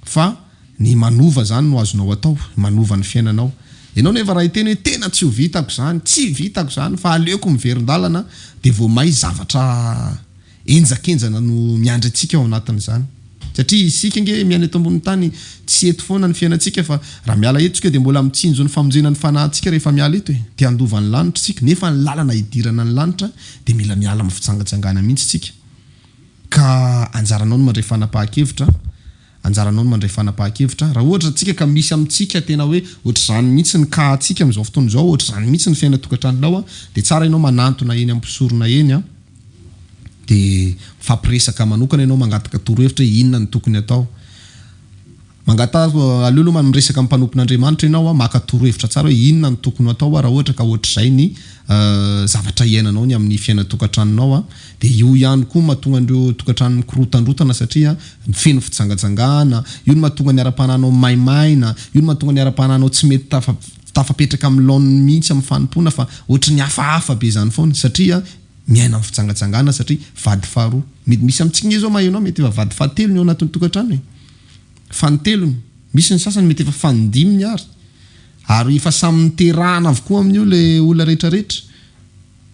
Fa ny manova izany no azonao atao, manova ny fiainanao. Ianao nefa raha hiteny hoe tena tsy ho vitako izany, tsy vitako izany fa aleoko miverin-dalana dia vao may zavatra Henjakenjana no miandry antsika ao anatin'izany. Satria isika ange miaina eto ambonin'ny tany, tsy eto foana ny fiainantsika fa raha miala eto isika dia mbola mitsinjo ny famonjena ny fanahintsika rehefa miala eto e. Te handova ny lanitra isika, nefa ny lalana hidirana ny lanitra dia mila miala amin'ny fijangajangana mihitsy isika. Ka anjaranao ny mandray fanapahan-kevitra, anjaranao ny mandray fanapahan-kevitra. Raha ohatra tsika ka misy amintsika tena hoe ohatr'izany mihitsy ny cas antsika amin'izao fotoana izao, ohatr'izany mihitsy ny fiainan-tokantranonao an, dia tsara ianao manantona eny amin'ny mpisorona eny an, dia mifampiresaka manokana ianao mangataka torohevitra hoe inona no tokony atao. Mangataha, aleo aloha miresaka amin'ny mpanompon'Andriamanitra ianao an, maka torohevitra tsara hoe inona no tokony ho atao raha ohatra ka ohatr'izay ny zavatra iainanao ny amin'ny fiainan-tokantranonao an. Dia io ihany koa no mahatonga an'ireo tokantrano mikorotandrotana satria feno fijangajangana, io no mahatonga ny ara-panahinao maimaina, io no mahatonga ny ara-panahinao tsy mety tafa tafapetraka amin'ny laoniny mihitsy amin'ny fanompoana fa ohatry ny hafahafa be izany foana satria miaina amin'ny fijangajangana satria vady faharoa. Mety misy amintsika nge izao maheno ahy mety efa vady fahatelony ao anatin'ny tokantrano e. Fanintelony. Misy ny sasany mety efa fanindiminy ary. Ary efa samy niterahana avokoa amin'io ilay olona rehetra rehetra.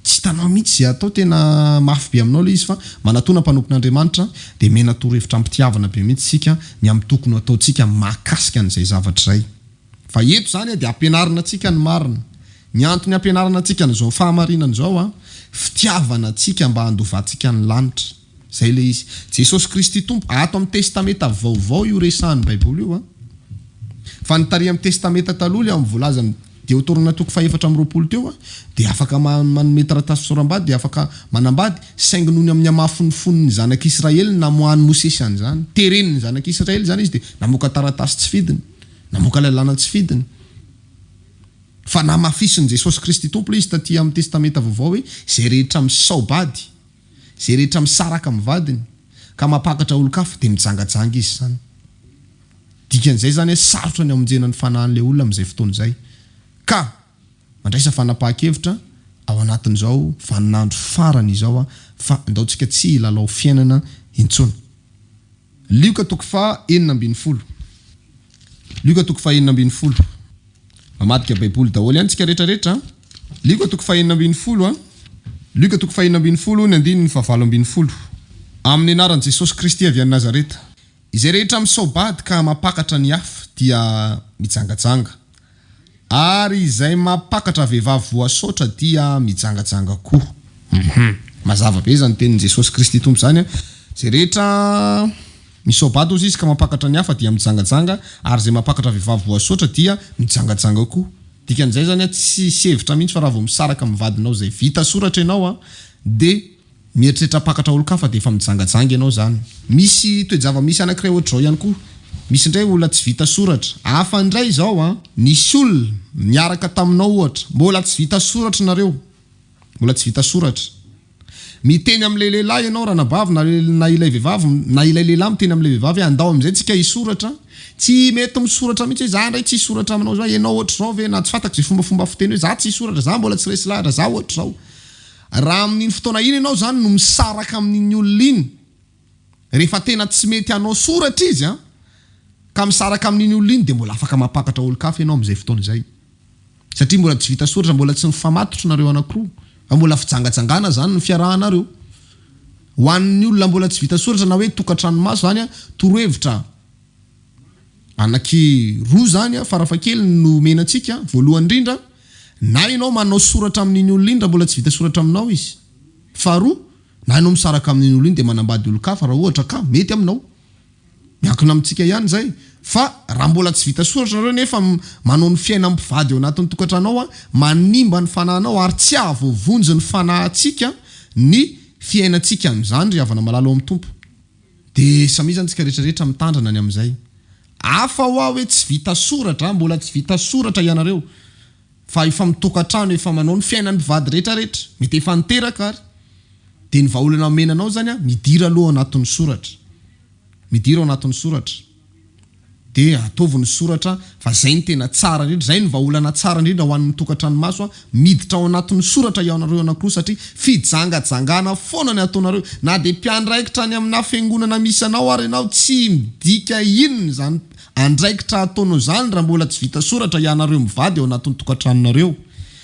Tsy hitanao mihitsy izay atao, tena mafy be aminao ilay izy fa manatona mpanompon'Andriamanitra dia mena torohevitra am-pitiavana be mihitsy isika ny amin'ny tokony ho ataontsika mahakasika an'izay zavatra izay. Fa eto izany dia ampianarina antsika ny marina. Ny antony ampianarana antsika an'izao fahamarinana izao, fitiavana antsika mba handovantsika ny lanitra. Zay ilay izy. Jesosy Kristy Tompo, ato amin'ny Testamenta Vaovao io resahan'ny Baiboly io an. Fa ny tary amin'ny Testamenta Taloha ilay amin'ny voalazan'ny Deotorona toko fahefatra amby 20 teo an, dia afaka manome taratasy fisaoram-bady, dia afaka manambady, saingy noho ny amin'ny hamafin'ny fon'ny zanak'Israely no namoahan'i Mosesy an'izany. Teren'ny zanak'Israely izany izy dia namoaka taratasy tsy fidiny, namoaka lalàna tsy fidiny. Fa namafisin'i Jesosy Kristy Tompo ilay izy taty amin'ny Testamenta Vaovao hoe izay rehetra misao-bady, Izay rehetra misaraka amin'ny vadiny ka mampakatra olon-kafa dia mijangajanga izy izany. Dikan'izay izany hoe sarotra ny hamonjena ny fanahin'ilay olona amin'izay fotoana izay. Ka mandraisa fanapahan-kevitra ao anatin'izao vaninandro farany izao fa andao tsika tsy hilalao fiainana intsony. Lioka toko faha 16. Lioka toko faha 16. Mamadika baiboly daholo ihany tsika rehetra rehetra an. Lioka toko faha 16 an. Lioka toko faha 16 ny andininy faha 18. Amin'ny anaran'i Jesosy Kristy avy any Nazareta. Izay rehetra misao-bady ka mampakatra ny hafa dia mijangajanga. Ary izay mampakatra vehivavy voasaotra dia mijangajanga koa. Hum. Mazava be izany tenin'i Jesosy Kristy Tompo izany an. Izay rehetra misao-bady hozy izy ka mampakatra ny hafa dia mijangajanga, ary izay mampakatra vehivavy voasaotra dia mijangajanga koa. Dikan'izay izany an, tsisy hevitra mihitsy fa raha vao misaraka amin'ny vadinao izay vita soratra ianao an, dia. Mieritreritra hampakatra olon-kafa dia efa mijangajanga ianao izany. Misy toe-java-misy anankiray ohatr'izao ihany koa. Misy indray olona tsy vita soratra. Hafa indray izao an! Nisy olona niaraka taminao ohatra, mbola tsy vita soratra nareo. Mbola tsy vita soratra. Miteny amin'ilay lehilahy ianao ranabavy na na ilay vehivavy na ilay lehilahy miteny amin'ilay vehivavy hoe andao amin'izay tsika hisoratra. Tsy mety misoratra mihitsy hoe za indray tsy hisoratra aminao izao, ianao ohatr'izao ve na tsy fantako izay fombafomba fiteny hoe za tsy hisoratra, za mbola tsy resy lahatra, za ohatr'izao. Raha amin'iny fotoana iny ianao izany no misaraka amin'iny olona iny, rehefa tena tsy mety hanao soratra izy an, ka misaraka amin'iny olona iny dia mbola afaka mampakatra olon-kafa ianao amin'izay fotoana izay. Satria mbola tsy vita soratra, mbola tsy mifamatotra nareo anankiroa, fa mbola fijangajangana izany ny fiarahanareo. Ho an'ny olona mbola tsy vita soratra na hoe tokantranomaso izany an, torohevitra. Anaky roa izany farafahakeliny no omena antsika, voalohany indrindra, na ianao manao soratra amin'iny olona iny raha mbola tsy vita soratra aminao izy. Faharoa, na ianao misaraka amin'iny olona iny dia manambady olon-kafa raha ohatra ka mety aminao. Miankina amintsika ihany izay. Fa raha mbola tsy vita soratra nareo nefa manao ny fiainan'ny mpivady ao anatin'ny tokantrano ao, manimba ny fanahinao ary tsy hahavoavonjy ny fanahintsika ny fiainantsika amin'izany ry havana malala ao amin'ny Tompo. Dia samia zany tsika rehetra rehetra mitandrana ny amin'izay. Hafa hoa hoe tsy vita soratra a, mbola tsy vita soratra ianareo fa efa mitokantrano efa manao ny fiainan'ny mpivady rehetra rehetra, mety efa niteraka ary. Dia ny vahaolana omena anao zany a, midira aloha ao anatin'ny soratra. Midira ao anatin'ny soratra. Dia ataovy ny soratra fa zay no tena tsara indrindra, zay no vahaolana tsara indrindra ho an'ny tokantranomaso a, miditra ao anatin'ny soratra ianareo anankiroa satria fijangajangana foana ny ataonareo, na dia mpiandraikitra any aminà fiangonana misy anao ary ianao tsy midika inona izany andraikitra ataonao izany raha mbola tsy vita soratra ianareo mivady ao anatin'ny tokantranonareo.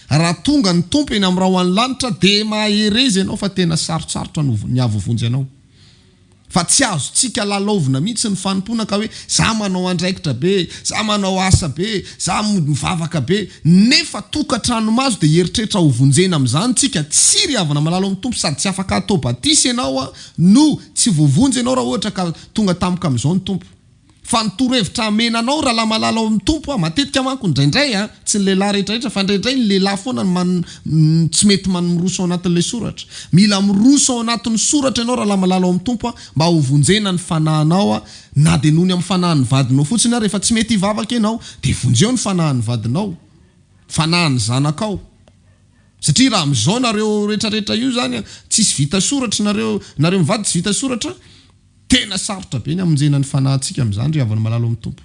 Raha tonga ny Tompo eny amin'ny rahon'ny lanitra dia mahereza ianao fa tena sarotsarotra no ny hahavoavonjy anao. Fa tsy azontsika lalaovina mihitsy ny fanompoana ka hoe za manao andraikitra be, za manao asa be, za mivavaka be, nefa tokantranomaso dia hieritreritra ho vonjena amin'izany tsika. Tsia ry havana malala ao amin'ny Tompo, sady tsy afaka hatao batisa ianao no tsy voavonjy ianao raha ohatra ka tonga tampoka amin'izao ny Tompo. Fa ny torohevitra amena anao rahalahy malala ao amin'ny Tompo a, matetika manko indraindray a, tsy ny lehilahy rehetra rehetra fa indraindray ny lehilahy foana no man, tsy mety man miroso ao anatin'ilay soratra. Mila miroso ao anatin'ny soratra ianao rahalahy malala ao amin'ny Tompo a, mba ho vonjena ny fanahinao a, na dia noho ny amin'ny fanahin'ny vadinao fotsiny ary rehefa tsy mety hivavaka ianao dia vonjeo ny fanahin'ny vadinao, fanahin'ny zanakao. Satria raha amin'izao nareo rehetra rehetra io izany a, tsisy vita soratra nareo, nareo mivady tsy vita soratra, Tena sarotra be ny hamonjena ny fanahintsika amin'izany ry havana malala ao amin'ny Tompo.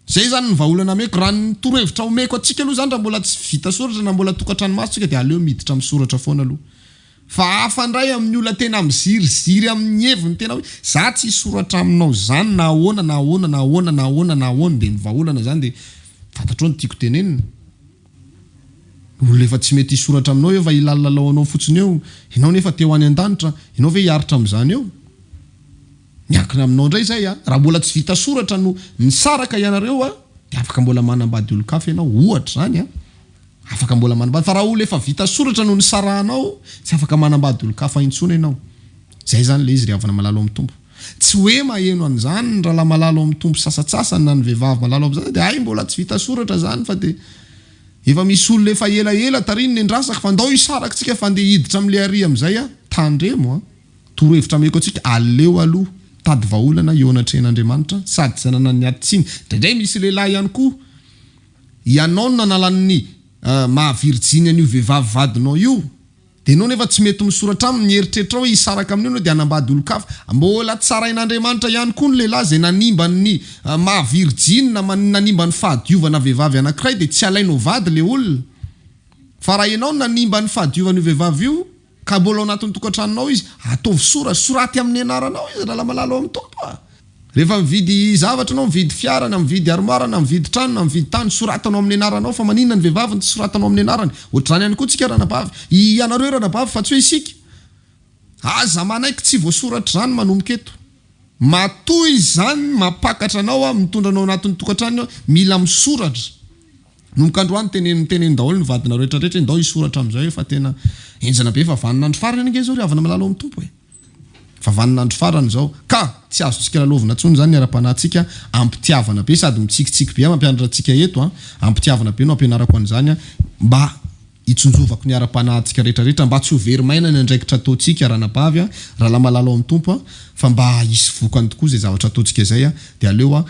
Izay izany ny vahaolana ameko. Raha ny torohevitra omeko antsika aloha izany raha mbola tsy vita soratra na mbola tokantranomaso tsika dia aleo miditra amin'ny soratra foana aloha. Fa hafa indray amin'ny olona tena miziriziry amin'ny heviny tena hoe za tsy hisoratra aminao izany na ahoana na ahoana na ahoana na ahoana na ahoana dia ny vahaolana izany dia fantatrao ny tiako tenenina. Olona efa tsy mety hisoratra aminao eo fa hilalilalao anao fotsiny eo, ianao nefa te ho any an-danitra, ianao ve hiaritra amin'izany eo? Miankina aminao indray izay a! Raha mbola tsy vita soratra no nisaraka ianareo a, dia afaka mbola manambady olon-kafa ianao, ohatra izany a! Afaka mbola manambady, fa raha olona efa vita soratra no nisarahanao, tsy afaka manambady olon-kafa intsony ianao. Izay izany ilay izy ry havana malala ao amin'ny Tompo. Tsy hoe maheno an'izany ny rahalahy malala ao amin'ny Tompo sasantsasany na ny vehivavy malala ao amin'izany dia hay mbola tsy vita soratra izany fa dia efa misy olona efa elaela tary no nendrasako fa ndao hisaraka tsika fa ndeha hiditra amin'ilay ary amin'izay aho. Tandremo an! Torohevitra ameko antsika, aleo aloha mitady vahaolana eo anatrehan'Andriamanitra sady tsy hanana ny ady-tsiny. Indraindray misy lehilahy ihany koa, ianao no nanala ny maha virjiny an'io vehivavy vadinao io, Dia ianao nefa tsy mety misoratra aminy, ny eritreritrao hoe hisaraka amin'io ianao dia hanambady olon-kafa. Mbola tsarain'Andriamanitra ihany koa ny lehilahy izay nanimba ny maha virjiny na nanimba ny fahadiovana vehivavy anankiray dia tsy alainao vady ilay olona. Fa raha ianao no nanimba ny fahadiovan'io vehivavy io ka mbola ao anatin'ny tokantranonao izy, ataovy soratra, soraty amin'ny anaranao izy Ralamalala ao amin'ny Tompo a! Rehefa mividy zavatra ianao, mividy fiara na mividy armoire na mividy trano na mividy tany, soratanao amin'ny anaranao fa maninona ny vehivavy no tsy soratanao amin'ny anarany? Ohatr'izany ihany koa tsika ranabavy, ianareo ranabavy fa tsy hoe isika. Aza manaiky tsy voasoratra izany manomboka eto. Matoa izany mampakatra anao aho, mitondra anao anatin'ny tokantrano aho, mila misoratra. Nomboka androany teneno teneno daholo ny vadinareo rehetra rehetra hoe ndao hisoratra amin'izay fa tena henjana be fa vanin'andro farany ange izao ry havana malala ao amin'ny Tompo e. Fa vanin'andro farany izao ka tsy azontsika lalaovina intsony izany ny ara-panahintsika am-pitiavana be sady mitsikitsiky be aho mampianatra antsika eto an, am-pitiavana be no ampianarako an'izany an, mba hitsinjovako ny ara-panahintsika rehetra rehetra mba tsy ho very maina ny andraikitra ataontsika ranabavy an, rahalahy malala ao amin'ny Tompo an, fa mba hisy vokany tokoa izay zavatra ataontsika izay an, dia aleo an,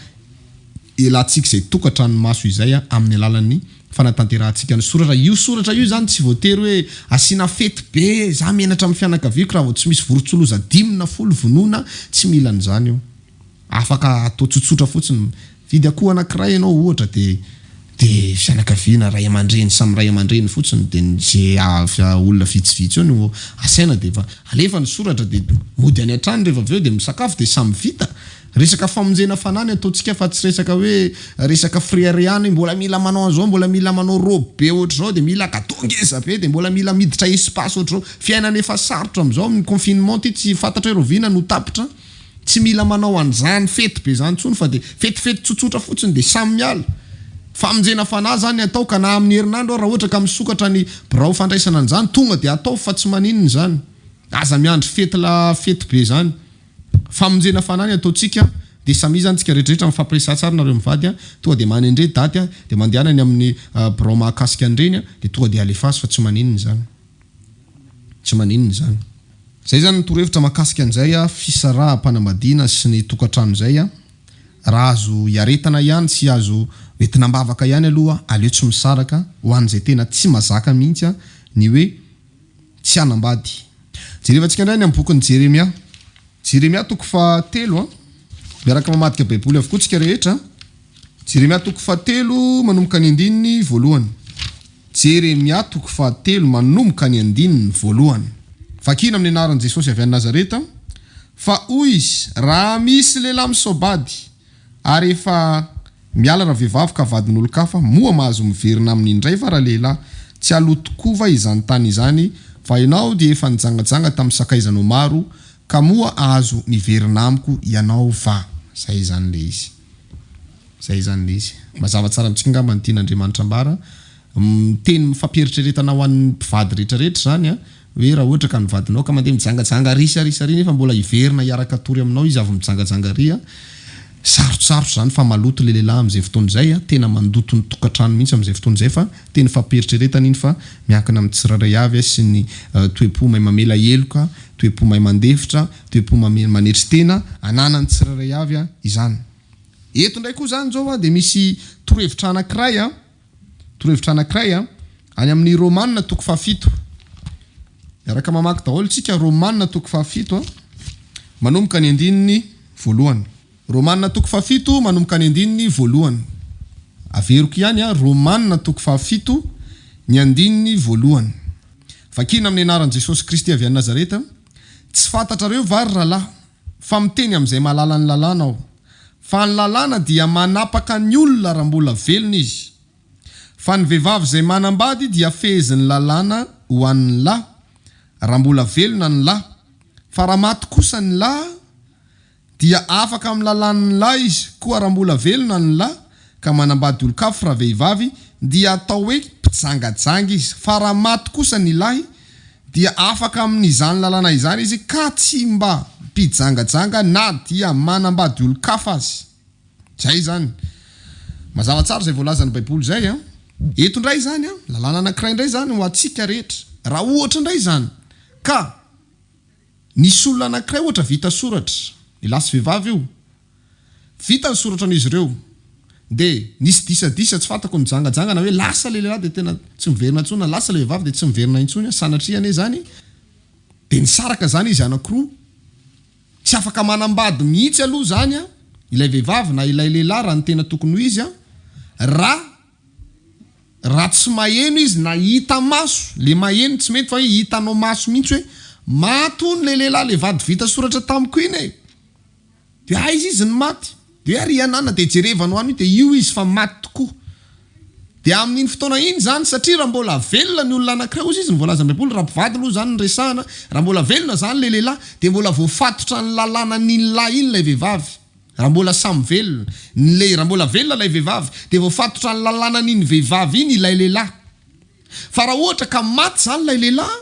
Elantsika izay tokantranomaso izay amin'ny alalan'ny fanatanterahantsika ny soratra. Io soratra io izany tsy voatery hoe asiana fety be, za menatra amin'ny fianakaviako raha vao tsy misy vorontsiloza dimy na folo vonoina, tsy mila an'izany io. Afaka atao tsotsotra fotsiny. Mividy akoho anankiray ianao ohatra dia dia fianakaviana, ray aman-dreny, samy ray aman-dreny fotsiny dia ze avy olona vitsivitsy eo no asaina dia efa alefa ny soratra dia mody any an-trano rehefa avy eo dia misakafo dia samy vita. Resaka famonjena fanahy ny ataontsika fa tsy resaka hoe resaka fireharehana hoe mbola mila manao an'izao, mbola mila manao robe be ohatr'izao, dia mila gateau ngeza be, dia mbola mila miditra espace ohatr'izao. Fiainana efa sarotra amin'izao amin'ny confinement ity tsy fantatra hoe rahoviana no tapitra. Tsy mila manao an'izany fety be izany intsony fa dia fetifety tsotsotra fotsiny dia samy miala. Famonjena fanahy izany ny atao ka na amin'ny herinandro ary raha ohatra ka misokatra ny birao fandraisana an'izany tonga dia ataovy fa tsy maninona izany. Aza miandry fety la fety be izany. Famonjena fanahy ny ataontsika dia samia izany tsika rehetra rehetra mifampiresaha tsara nareo mivady a, tonga dia manendre daty a, dia mandehana any amin'ny birao mahakasika an'ireny a, dia tonga dia alefaso fa tsy maninona izany. Tsy maninona izany. Izay izany ny torohevitra mahakasika an'izay a, fisaraham-panambadiana sy ny tokantrano izay a, raha azo iaretana ihany sy azo entina am-bavaka ihany aloha aleo tsy misaraka ho an'izay tena tsy mazaka mihitsy a, ny hoe tsy hanambady. Jerevantsika indray ny amin'ny bokin'i Jeremia. Jeremia toko fahatelo a. Miaraka mamadika Baiboly avokoa tsika rehetra. Jeremia toko fahatelo manomboka ny andininy voalohany. Jeremia toko fahatelo manomboka ny andininy voalohany. Vakina amin'ny anaran'i Jesosy avy any Nazareta, Fa hoy izy, Raha misy lehilahy misaobady, Ary efa miala ravehivavy ka vadin'olon-kafa, moa mahazo miverina aminy indray va ralehilahy? Tsy haloto tokoa va izany tany izany, fa ianao dia efa nijangajanga tamin'ny sakaizanao maro, ka moa azo miverina amiko ianao va? Zay izany le izy. Zay izany le izy. Mazava tsara amintsika angamba ny tian'Andriamanitra ambara. Teny fampieritreretana ho an'ny mpivady rehetrarehetra izany an, hoe raha ohatra ka ny vadinao ka mandeha mijangajanga ary sy ary sy ary nefa mbola hiverina hiaraka hatory aminao izy avy mijangajanga ary an, sarotsarotra izany fa maloto ilay lehilahy amin'izay fotoana izay an, tena mandoto ny tokantrano mihitsy amin'izay fotoana izay fa teny fampieritreretana iny fa miankina amin'ny tsirairay avy sy ny toe-po mahay mamela heloka, toe-po mahay mandefitra, toe-po manetry tena ananan'ny tsirairay avy izany. Eto indray koa izany izao dia misy torohevitra anankiray an. Torohevitra anankiray an, any amin'ny Romana toko fahafito. Miaraka mamaky daholo tsika, Romana toko fahafito an, manomboka ny andininy voalohany. Romana toko fahafito manomboka ny andininy voalohany. Averiko ihany an, Romana toko fahafito ny andininy voalohany. Vakina amin'ny anaran'i Jesosy Kristy avy any Nazareta, Tsy fantatrareo va ry rahalahy, fa miteny amin'izay mahalala ny lalàna aho, fa ny lalàna dia manapaka ny olona raha mbola velona izy. Fa ny vehivavy izay manambady dia fehezin'ny lalàna ho an'ny lahy, raha mbola velona ny lahy, fa raha maty kosa ny lahy, dia afaka amin'ny lalàn'ny lahy izy, koa raha mbola velona ny lahy, ka manambady olon-kafa ravehivavy, dia atao hoe mpijangajanga izy, fa raha maty kosa ny lahy, dia afaka amin'izany lalàna izany izy ka tsy mba mpijangajanga na dia manambady olon-kafa aza. Izay izany. Mazava tsara izay voalazan'ny Baiboly izay an. Eto indray izany an, lalàna anankiray indray izany ho antsika rehetra. Raha ohatra indray izany ka nisy olona anankiray ohatra vita soratra, lehilahy sy vehivavy io, Vita ny soratra an'izy ireo. Dia nisy disadisa tsy fantako nijangajanga na hoe lasa ilay lehilahy dia tena tsy miverina intsony na lasa ilay vehivavy dia tsy miverina intsony sanatria anie izany. Dia nisaraka izany izy anankiroa. Tsy afaka manambady mihitsy aloha izany ilay vehivavy na ilay lehilahy raha ny tena tokony ho izy raha raha tsy maheno izy na hita maso, le maheno tsy mety fa hoe hitanao maso mihitsy hoe maty hono ilay lehilahy ilay vady vita soratra tamiko iny e! Dia aiza izy no maty? Dia hoe ary Anana dia jerevano any io dia io izy fa maty tokoa. Dia amin'iny fotoana iny izany, satria raha mbola velona ny olona anankiray, hozy izy ny voalazan'ny Baiboly, raha mpivady aloha izany no resahana, raha mbola velona izany ilay lehilahy, dia mbola voafatotra ny lalànan'iny lahy iny ilay vehivavy. Raha mbola samy velona, ny lehy, raha mbola velona ilay vehivavy, dia voafatotra ny lalànan'iny vehivavy iny ilay lehilahy. Fa raha ohatra ka maty izany ilay lehilahy,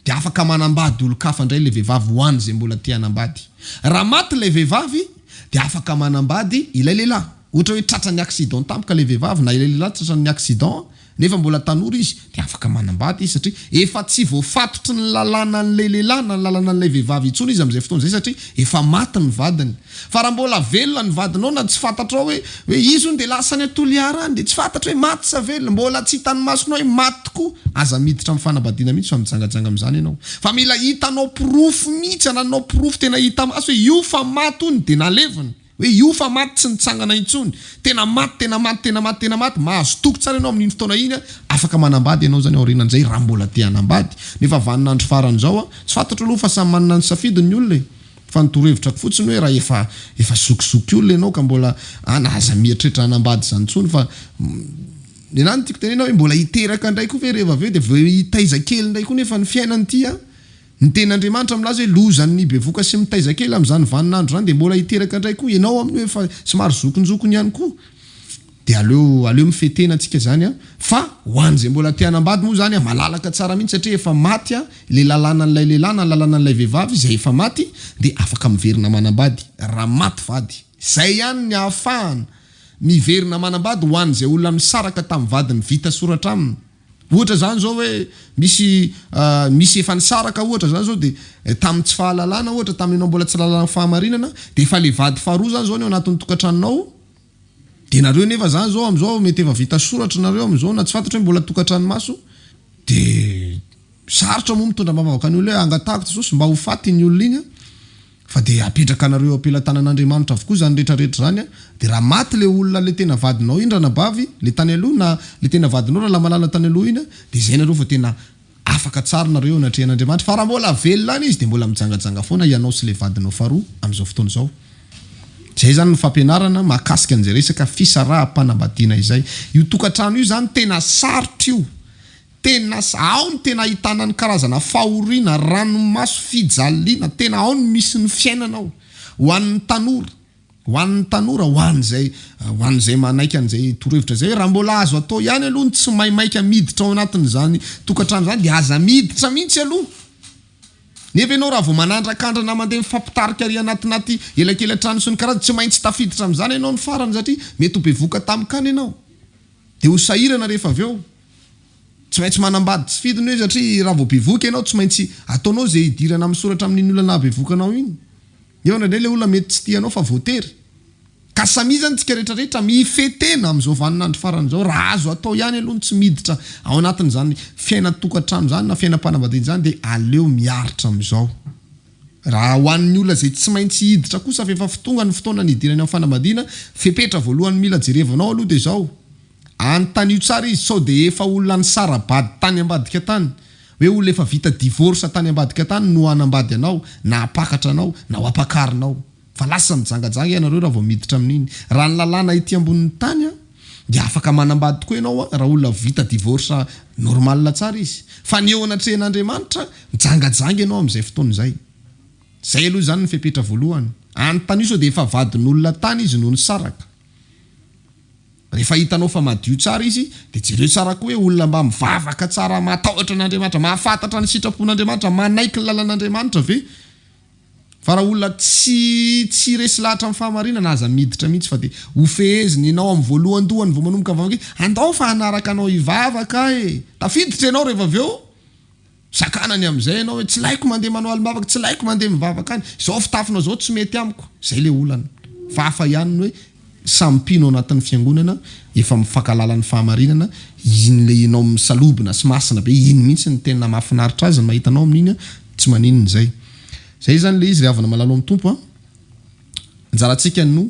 Dia afaka manambady olon-kafa indray ilay vehivavy ho an'izay mbola te hanambady. Raha maty ilay vehivavy dia afaka manambady ilay lehilahy. Ohatra hoe tratran'ny accident tampoka ilay vehivavy na ilay lehilahy tratran'ny accident nefa mbola tanora izy dia afaka manambady izy satria efa tsy voafatotry ny lalànan'ilay lehilahy na ny lalànan'ilay vehivavy intsony izy amin'izay fotoana izay satria efa maty ny vadiny. Fa raha mbola velona ny vadinao na tsy fantatrao hoe hoe izy hono dia lasa any Toliara any dia tsy fantatra hoe maty sa velona, mbola tsy hitan'ny masonao hoe maty tokoa, aza miditra amin'ny fanambadiana mihitsy fa mijangajanga amin'izany ianao. Fa mila hitanao porofo mihitsy, anananao porofo tena hita maso hoe io fa maty hono dia nalevina, hoe io fa maty tsy nitsangana intsony, tena maty, tena maty, tena maty, tena maty, mahazo toky tsara ianao amin'iny fotoana iny, afaka manambady ianao izany aorianan'izay raha mbola te hanambady, nefa vaninandro farany izao, tsy fantatro aloha fa samy manana ny safidiny ny olona e. Fa ny torohevitrako fotsiny hoe raha efa efa zokizoky olona ianao ka mbola an aza mieritreritra hanambady izany intsony fa nenaha ny tiako tenenina hoe mbola hiteraka indray koa ve rehefa avy eo dia vao hitaiza kely indray koa nefa ny fiainana ity an! Ny tenin'Andriamanitra milaza hoe lozan'ny bevoka sy mitaiza kely amin'izany vaninandro izany dia mbola hiteraka indray koa ianao amin'io efa somary zokinjokiny ihany koa. Dia aleo aleo mifehy tena tsika izany an! Fa ho an'izay mbola te hanambady moa izany an, malalaka tsara mihitsy satria efa maty an, ilay lalànan'ilay lehilahy na lalànan'ilay vehivavy izay efa maty dia afaka miverina manambady raha maty vady. Izay ihany ny ahafahana miverina manambady ho an'izay olona nisaraka tamin'ny vadiny vita soratra aminy. Ohatra izany izao hoe misy misy efa nisaraka ohatra izany izao dia tamin'ny tsy fahalalana ohatra tamin'ny ianao mbola tsy nahalala ny fahamarinana dia efa ilay vady faharoa izany izao ny ao anatin'ny tokantranonao Dia nareo nefa zany zao amizao mety efa vita soratra nareo amizao na tsy fantatra hoe mbola tokantrano maso de sarotra moa mitondra ambavaka ny olona hoe angatahako Jesosy mba ho faty iny olona iny an fa de apetraka anareo eo am-pelatanan'Andriamanitra avokoa zany rehetra rehetra zany an de raha maty le olona le tena vadinao iny ranabavy le tany aloha na le tena vadinao ralamalala tany aloha iny an de zay nareo vao tena Afaka tsara nareo eo anatrehan'Andriamanitra fa raha mbola velona any izy dia mbola mijangajanga foana ianao sy ilay vadinao faharoa amin'izao fotoana izao. Izay izany ny fampianarana mahakasika an'izay resaka fisaraham-panambadiana izay. Io tokantrano io izany tena sarotra io. Tena ao no tena ahitana ny karazana fahoriana, ranomaso, fijaliana, tena ao no misy ny fiainana ao. Ho an'ny tanora, ho an'ny tanora, ho an'izay, ho an'izay manaiky an'izay torohevitra izay, raha mbola azo atao ihany aloha ny tsy maimaika miditra ao anatin'izany tokantrano izany dia aza miditra mihitsy aloha. Nefa ianao raha vao manandrakandrana mandeha mifampitarika ary anatinaty elakelan-trano sy ny karazany, tsy maintsy tafiditra amin'izany ianao ny farany satria mety ho bevohoka tamikany ianao. Dia ho sahirana rehefa avy eo. Tsy maintsy manambady tsy fidiny hoe satria raha vao bevohoka ianao tsy maintsy ataonao izay hidirana amin'ny soratra amin'iny olona nahabevohoka anao iny. Nefa indraindray ilay olona mety tsy tia anao fa voatery. Ka samia izany tsika rehetra rehetra mifehy tena amin'izao vaninandro farany izao. Raha azo atao ihany aloha ny tsy miditra ao anatin'izany fiainan-tokantrano izany na fiainam-panambadiana izany dia aleo miaritra amin'izao. Raha ho an'ny olona izay tsy maintsy hiditra kosa fa efa tonga ny fotoana nidirany amin'ny fanambadiana, fepetra voalohany mila jerevanao aloha dia izao, anontanio tsara izy sao dia efa olona nisara-bady tany ambadika tany, hoe olona efa vita divorce tany ambadika tany no hanambady anao na hampakatra anao na ho ampakarinao. Fa lasa mijangajanga ianareo raha vao miditra amin'iny. Raha ny lalàna ety ambonin'ny tany an, dia afaka manambady tokoa ianao an, raha olona vita divorce normal tsara izy. Fa ny eo anatrehan'Andriamanitra, mijangajanga ianao amin'izay fotoana izay. Izay aloha izany ny fepetra voalohany. Anontanio sao dia efa vadin'olona tany izy no nisaraka. Rehefa hitanao fa madio tsara izy, dia jereo tsara koa hoe olona mba mivavaka tsara, matahotra an'Andriamanitra, mahafantatra ny sitrapon'Andriamanitra, manaiky ny lalan'Andriamanitra ve? Fa raha olona tsy tsy resy lahatra amin'ny fahamarinana aza miditra mihitsy fa dia ho feheziny ianao amin'ny voalohandohany vao manomboka mivavaka hoe andao fa hanaraka anao hivavaka aho e! Tafiditra ianao rehefa avy eo sakanany amin'izay ianao hoe tsy laiko mandeha manao alim-bavaka, tsy laiko mandeha mivavaka any, izao fitafinao izao tsy mety amiko. Izay ilay olana. Fa hafa ihany ny hoe samy mpino ao anatin'ny fiangonana, efa mifankahalala ny fahamarinana, iny ilay ianao misalobona sy masina be iny mihitsy no tena mahafinaritra azy ny mahita anao amin'iny an, tsy maninona izay. Izay izany ilay izy ry havana malala ao amin'ny Tompo an, anjarantsika no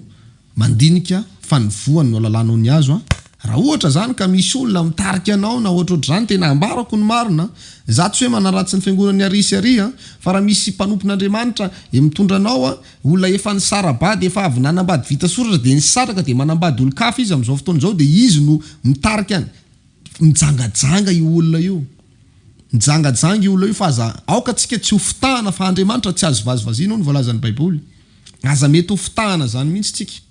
mandinika fa ny voany no alalanao ny hazo an, raha ohatra izany ka misy olona mitarika anao na ohatrohatr'izany tena ambarako ny marina an, za tsy hoe manaratsy ny fiangonan'i ary sy ary an, fa raha misy mpanompon'Andriamanitra mitondra anao an, Olona efa nisara-bady, efa avy nanambady vita soratra dia nisaraka dia manambady olon-kafa izy amin'izao fotoana izao dia izy no mitarika ny, mijangajanga io olona io. Mijangajanga io olona io fa aza, aoka tsika tsy ho fitahana fa Andriamanitra tsy azo vazivaziana hoy ny voalazan'ny baiboly. Aza mety ho fitahana izany mihitsy tsika.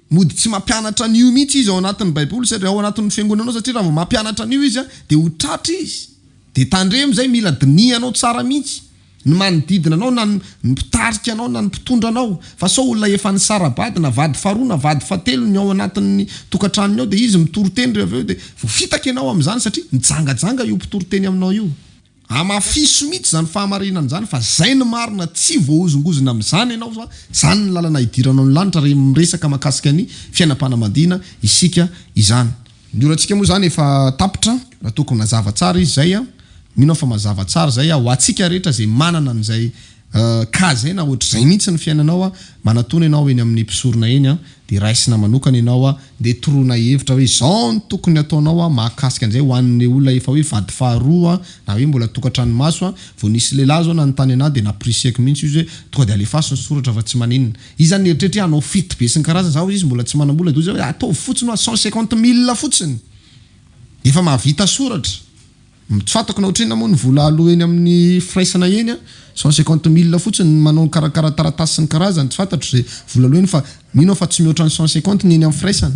Mody tsy mampianatra an'io mihitsy izy ao anatin'ny baiboly satria ao anatin'ny fiangonana ao satria raha vao mampianatra an'io izy dia ho tratra izy. Dia tandremo izay mila dinihanao tsara mihitsy ny manodidina anao na ny mpitarika anao na ny mpitondra anao fa sao olona efa nisara-bady na vady faharoa na vady fahatelo ny ao anatin'ny tokantranony ao dia izy mitory teny rehefa avy eo dia voafitaka ianao amin'izany satria mijangajanga io mpitory teny aminao io. Hamafiso mihitsy izany fahamarinana izany fa zay ny marina tsy voahozongozona amin'izany ianao fa zany ny lalana hidiranao ny lanitra rehefa miresaka makasika ny fiainam-panambadiana isika izany. Ny orantsika moa izany efa tapitra raha tokony nazava tsara izy izay an, mino aho fa mazava tsara izay ho antsika rehetra izay manana an'izay cas izay na ohatr'izay mihitsy ny fiainanao an, manatona ianao eny amin'ny mpisorona eny an, dia raisina manokana ianao an, dia toroana hevitra hoe izao no tokony hataonao an, mahakasika an'izay ho an'ilay olona efa hoe vady faharoa an, na hoe mbola tokantrano maso an, vao nisy lehilahy izao nanontany anah dia nampirisihako mihitsy izy hoe tonga dia alefaso ny soratra fa tsy maninona. Izy zany nieritreritra hoe hanao fety be sy ny karazany, za hozy izy mbola tsy manam-bola dia hozy aho hoe ataovy fotsiny hoa 150 mille fotsiny efa mahavita soratra. Tsy fantako na ohatrinona moa ny vola aloa eny amin'ny firaisana eny an, 150 mille fotsiny ny manao mikarakara taratasy sy ny karazany, tsy fantatro izay vola aloa eny fa mino aho fa tsy mihoatra ny 150 ny eny amin'ny firaisana.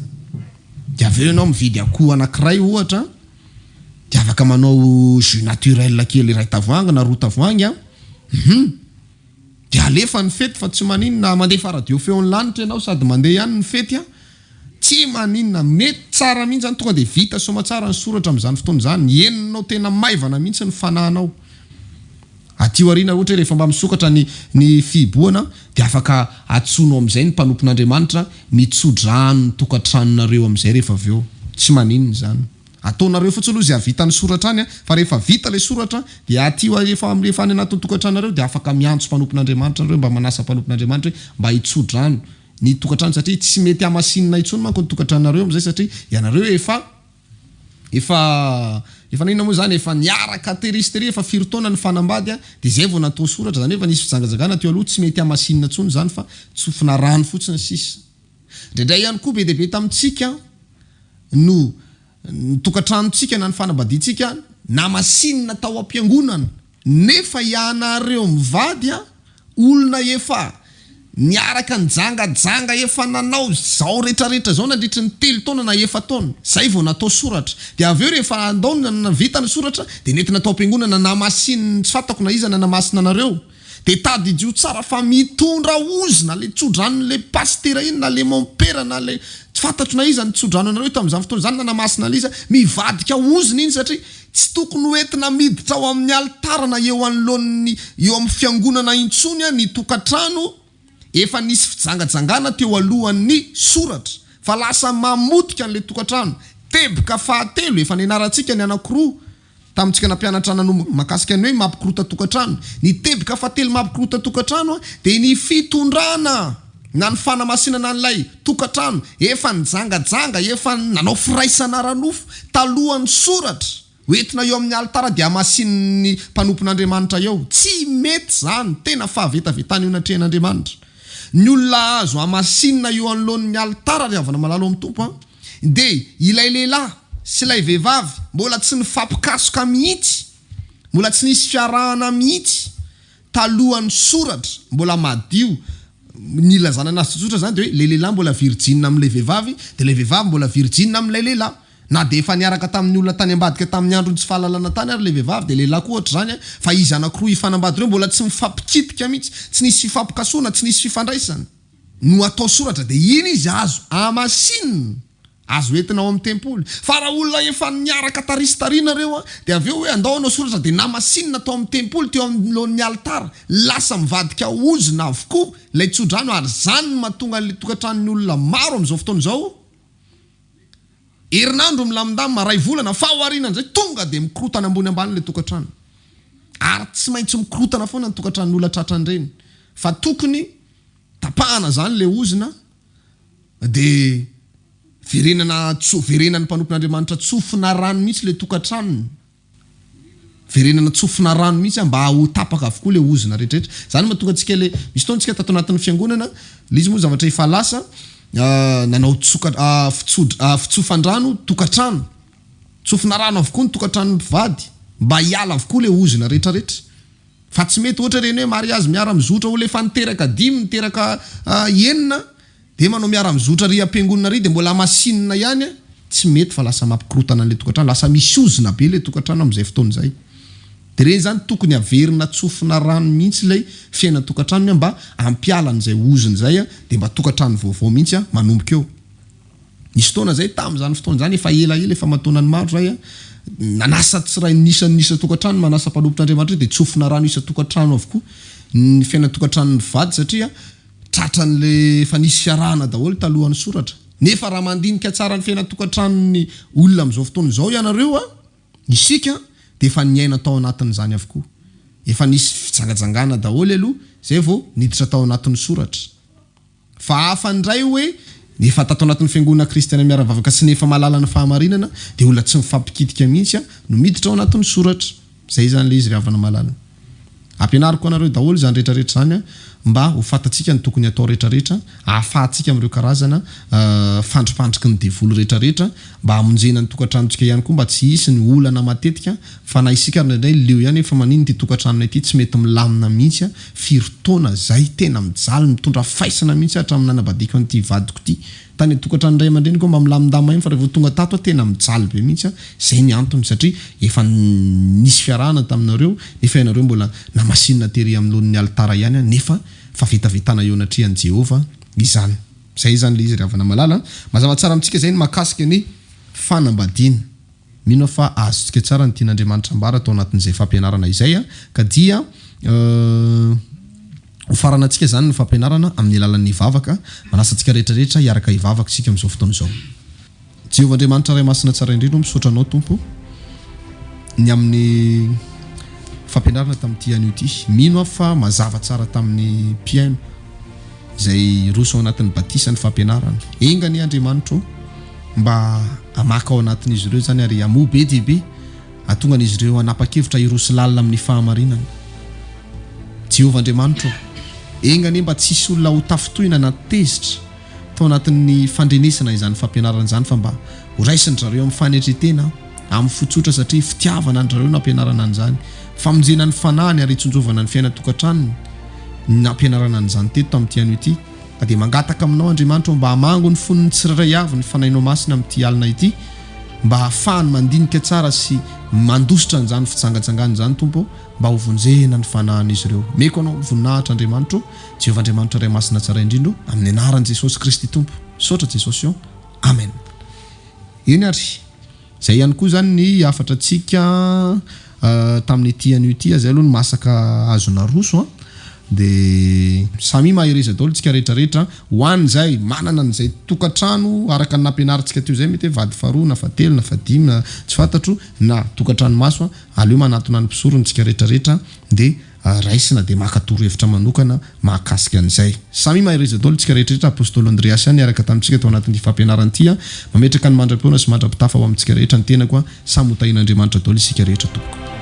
Dia avy eo ianao mividy akoho anankiray ohatra dia afaka manao jus naturel kely iray tavoahangy na roa tavoahangy an, hum. Dia alefa ny fety fa tsy maninona, mandefa radio feon'ny lanitra ianao sady mandeha ihany ny fety an. Tsy maninona, mety tsara mihitsy zany, tonga dia vita soamatsara ny soratra amin'izany fotoana izany, henonao tena maivana mihitsy ny fanahinao. Aty aoriana ohatra hoe rehefa mba misokatra ny ny fihibohana dia afaka antsoinao amin'izay ny mpanompon'Andriamanitra mitsodrano ny tokantranonareo amin'izay rehefa avy eo. Tsy maninona izany. Ataonareo fotsiny aloha izay hahavita ny soratra any fa rehefa vita ilay soratra dia aty rehefa rehefa any anatin'ny tokantranonareo dia afaka miantso mpanompon'Andriamanitra nareo mba manasa mpanompon'Andriamanitra hoe mba hitsodrano ny tokantrano satria tsy mety hamasinina intsony manko ny tokantranonareo amizay satria ianareo efa efa efa naninona moa zany efa niaraka tery sy tery efa firy taona nifanambady a de zay vao natao soratra zany hoe efa nisy fijangajangana teo aloha tsy mety hamasinina intsony zany fa tsofina rano fotsiny sisa indraindray ihany koa be dia be tamintsika no Ny tokantranontsika na ny fanambadiantsika namasinina tao am-piangonana nefa ianareo mivady a olona efa niaraka nijangajanga efa nanao zao retraretra zao nandritry ny telo taona na efa-taona zay vao natao soratra de avy eo rehefa andao vita ny soratra de nentina tao am-piangonana namasininy tsy fantako na iza nanamasina anareo de tadidio tsara fa mitondra ozona le tsodranon'le pasitera iny na le mompera na le tsy fantatro na iza nitsodrano anareo tamin'izany fotoana izany nanamasina an'ilay izy mivadika ozona iny satria Tsy tokony ho entina miditra ao amin'ny alitara na eo anoloan'ny eo amin'ny fiangonana intsony ny tokantrano efa nisy fijangajangana teo alohan'ny soratra fa lasa mamotika an'ilay tokantrano. Teboka fahatelo, efa nianarantsika ny anankiroa tamintsika nampianatra nanomboka mahakasika ny hoe mampikorotan-tokantrano. Ny teboka fahatelo mampikorotan-tokantrano dia ny fitondrana na ny fanamasinana an'ilay tokantrano efa nijangajanga, efa nanao firaisana ara-nofo talohan'ny soratra ho entina eo amin'ny alitara dia hamasinin'ny mpanompon'Andriamanitra eo. Tsy mety izany, tena fahavetavetana eo anatrehan'Andriamanitra. Ny olona azo hamasinina eo anoloan'ny alitara ry havana malala ao amin'ny Tompo an, dia ilay lehilahy sy ilay vehivavy mbola tsy nifampikasoka mihitsy, mbola tsy nisy fiarahana mihitsy, Talohan'ny soratra, mbola madio, ny ilazana anazy tsotsotra zany de hoe le lehilahy mbola virjine amin'ilay vehivavy de ilay vehivavy mbola virjine amin'ilay lehilahy. Na de efa niaraka tamin'ny olona tany ambadika tamin'ny andron'ny tsy fahalalana tany ary ilay vehivavy de lehilahy koa ohatr'izany fa izy anakiroa hifanambady ireo mbola tsy mifampikitika mihitsy, tsy nisy fifampikasohana, tsy nisy fifandraisana. No atao soratra de iny izy azo hamasinina. Azo entina ao amin'ny tempoly. Fa raha olona efa niaraka tary sy tary nareo an, dia avy eo hoe andao hanao soratra dia namasinina tao amin'ny tempoly teo anoloan'ny alitara. Lasa mivadika ozona avokoa ilay tsodrano ary izany no mahatonga an'ilay tokantranon'ny olona maro amin'izao fotoana izao herinandro milamindamina, iray volana fa aorianan'izay tonga dia mikorotana ambony ambany ilay tokantrano. Ary tsy maintsy mikorotana foana ny tokantranon'olona tratran'ireny fa tokony tapahana izany ilay ozona Dia verenana tso, verenan'ny mpanompon'Andriamanitra tsofina rano mihitsy ilay tokantranony. Verenana tsofina rano mihitsy mba ho tapaka avokoa ilay ozona rehetrarehetra. Izany no mahatonga antsika ilay, misy fotoana isika tato anatin'ny fiangonana, ilay izy moa zavatra efa lasa, nanao tsoka, fitso-, fitsofan-drano tokantrano. Tsofina rano avokoa ny tokantranon'ny mpivady mba hiala avokoa ilay ozona rehetrarehetra. Fa tsy mety ohatra ireny hoe mariazy miara mizotra olona efa niteraka dimy niteraka enina de manao miara mizotra ary ampiangonana ary de mbola hamasinina ihany a, tsy mety fa lasa mampikorotana an'ilay tokantrano, lasa misy ozona be ilay tokantrano amin'izay fotoana izay. De ireny zany tokony averina tsofina rano mihitsy ilay fiainan-tokantranony mba hampiala an'izay ozona izay a, de mba tokantrano vaovao mihitsy a manomboka eo. Nisy fotoana zay, tamin'izany fotoana izany, efa elaela, efa aman-taonany maro zay an, nanasa tsirairay isan'ny isan-tokantrano, manasa mpanompon'Andriamanitra io dia tsofina rano isan-tokantrano avokoa ny fiainan-tokantranon'ny mpivady satria tratran'ilay efa nisy fiarahana daholo talohan'ny soratra. Nefa raha mandinika tsara ny fiainan-tokantranon'ny olona amin'izao fotoana izao ianareo an, isika dia efa niaina tao anatin'izany avokoa. Efa nisy fijangajangana daholo aloha izay vao niditra tao anatin'ny soratra. Fa hafa indray hoe ny efa tato anatin'ny fiangonana kristiana miara-mivavaka sy ny efa mahalala ny fahamarinana dia olona tsy mifampikitika mihitsy no miditra ao anatin'ny soratra. Izay izany ilay izy ry havana malala. Ampianariko anareo daholo izany rehetra rehetra izany mba ho fantatsika ny tokony hatao rehetra rehetra ahafahantsika amin'ireo karazana fandripandriky ny devoly rehetra rehetra mba hamonjena ny tokantranontsika ihany koa mba tsy hisy ny olana matetika fa na isika ary indraindray leo ihany hoe fa maninona ity tokantranonay ity tsy mety milamina mihitsy a, firy taona zay tena mijaly mitondra faisana mihitsy aho hatramin'ny nanambadiako an'ity vadiko ity tany an-tokantranon'ny ray aman-dreniko aho mba milamindamina ihany fa rehefa tonga tato aho tena mijaly be mihitsy a, zay ny antony satria efa nisy fiarahana taminareo nefa ianareo mbola namasinina tery anoloan'ny alitara ihany a nefa fahavetavetana eo anatrehan'i Jehovah izany. Zay izany le izy ry havana malala a! Mazava tsara amintsika izay ny mahakasika ny fanambadiana. Mino aho fa azontsika tsara ny tian'Andriamanitra ambara tao anatin'izay fampianarana izay a! Ka dia ho faranantsika izany ny fampianarana amin'ny alalan'ny vavaka. Manasa antsika rehetra rehetra hiaraka hivavaka isika amin'izao fotoana izao. Jehovah Andriamanitra Ray Masina Tsara Indrindra o, misaotra Anao Tompo ny amin'ny fampianarana tamin'ity anio ity. Mino aho fa mazava tsara tamin'ny mpihaino izay hiroso ao anatin'ny batisa ny fampianarana. Enga anie Andriamanitra o mba hamaka ao anatin'izy ireo izany ary hamoha be dia be hahatonga an'izy ireo hanapa-kevitra hiroso lalina amin'ny fahamarinana. Jehovah Andriamanitra o, enga anie mba tsy hisy olona ho tafintohina na tezitra tao anatin'ny fandrenesana izany fampianarana izany fa mba ho raisin-dry zareo amin'ny fanetren-tena. Amin'ny fo tsotra satria fitiavana an-dry zareo no nampianarana an'izany. Famonjena ny fanahiny ary hitsinjovana ny fiainan-tokantranony no nampianarana an'izany teto tamin'ity anio ity. Ka dia mangataka aminao Andriamanitra ô mba hamango ny fon'ny tsirairay avy ny Fanahinao Masina amin'ity alina ity mba hahafahany mandinika tsara sy mandositra an'izany fijangajangana izany Tompo ô mba ho vonjena ny fanahin'izy ireo. Omeko Anao ny voninahitra Andriamanitra ô, Jehovah Andriamanitra Ray Masina Tsara Indrindra ô, amin'ny anaran'i Jesosy Kristy Tompo. Misaotra Jesosy ô. Amen. Eny ary. Izay ihany koa izany ny hafatra antsika tamin'ity anio ity, izay aloha ny masaka azo naroso an! Dia samia mahereza daholo tsika rehetra rehetra ho an'izay manana an'izay tokantrano araka ny nampianarintsika teo izay, mety hoe vady faharoa na fahatelo na fahadimy na tsy fantatro na tokantrano maso an, aleo manatona ny mpisorona tsika rehetra rehetra dia raisina dia maka torohevitra manokana mahakasika an'izay. Samia mahereza daholo tsika rehetra rehetra, Apostoly Andreasy ihany niaraka tamintsika tao anatin'ity fampianarana ity a, mametraka ny mandra-pihaona sy mandra-pitafa ho amintsika rehetra ny tenako a, samy ho tahian'Andriamanitra daholo isika rehetra tompoko.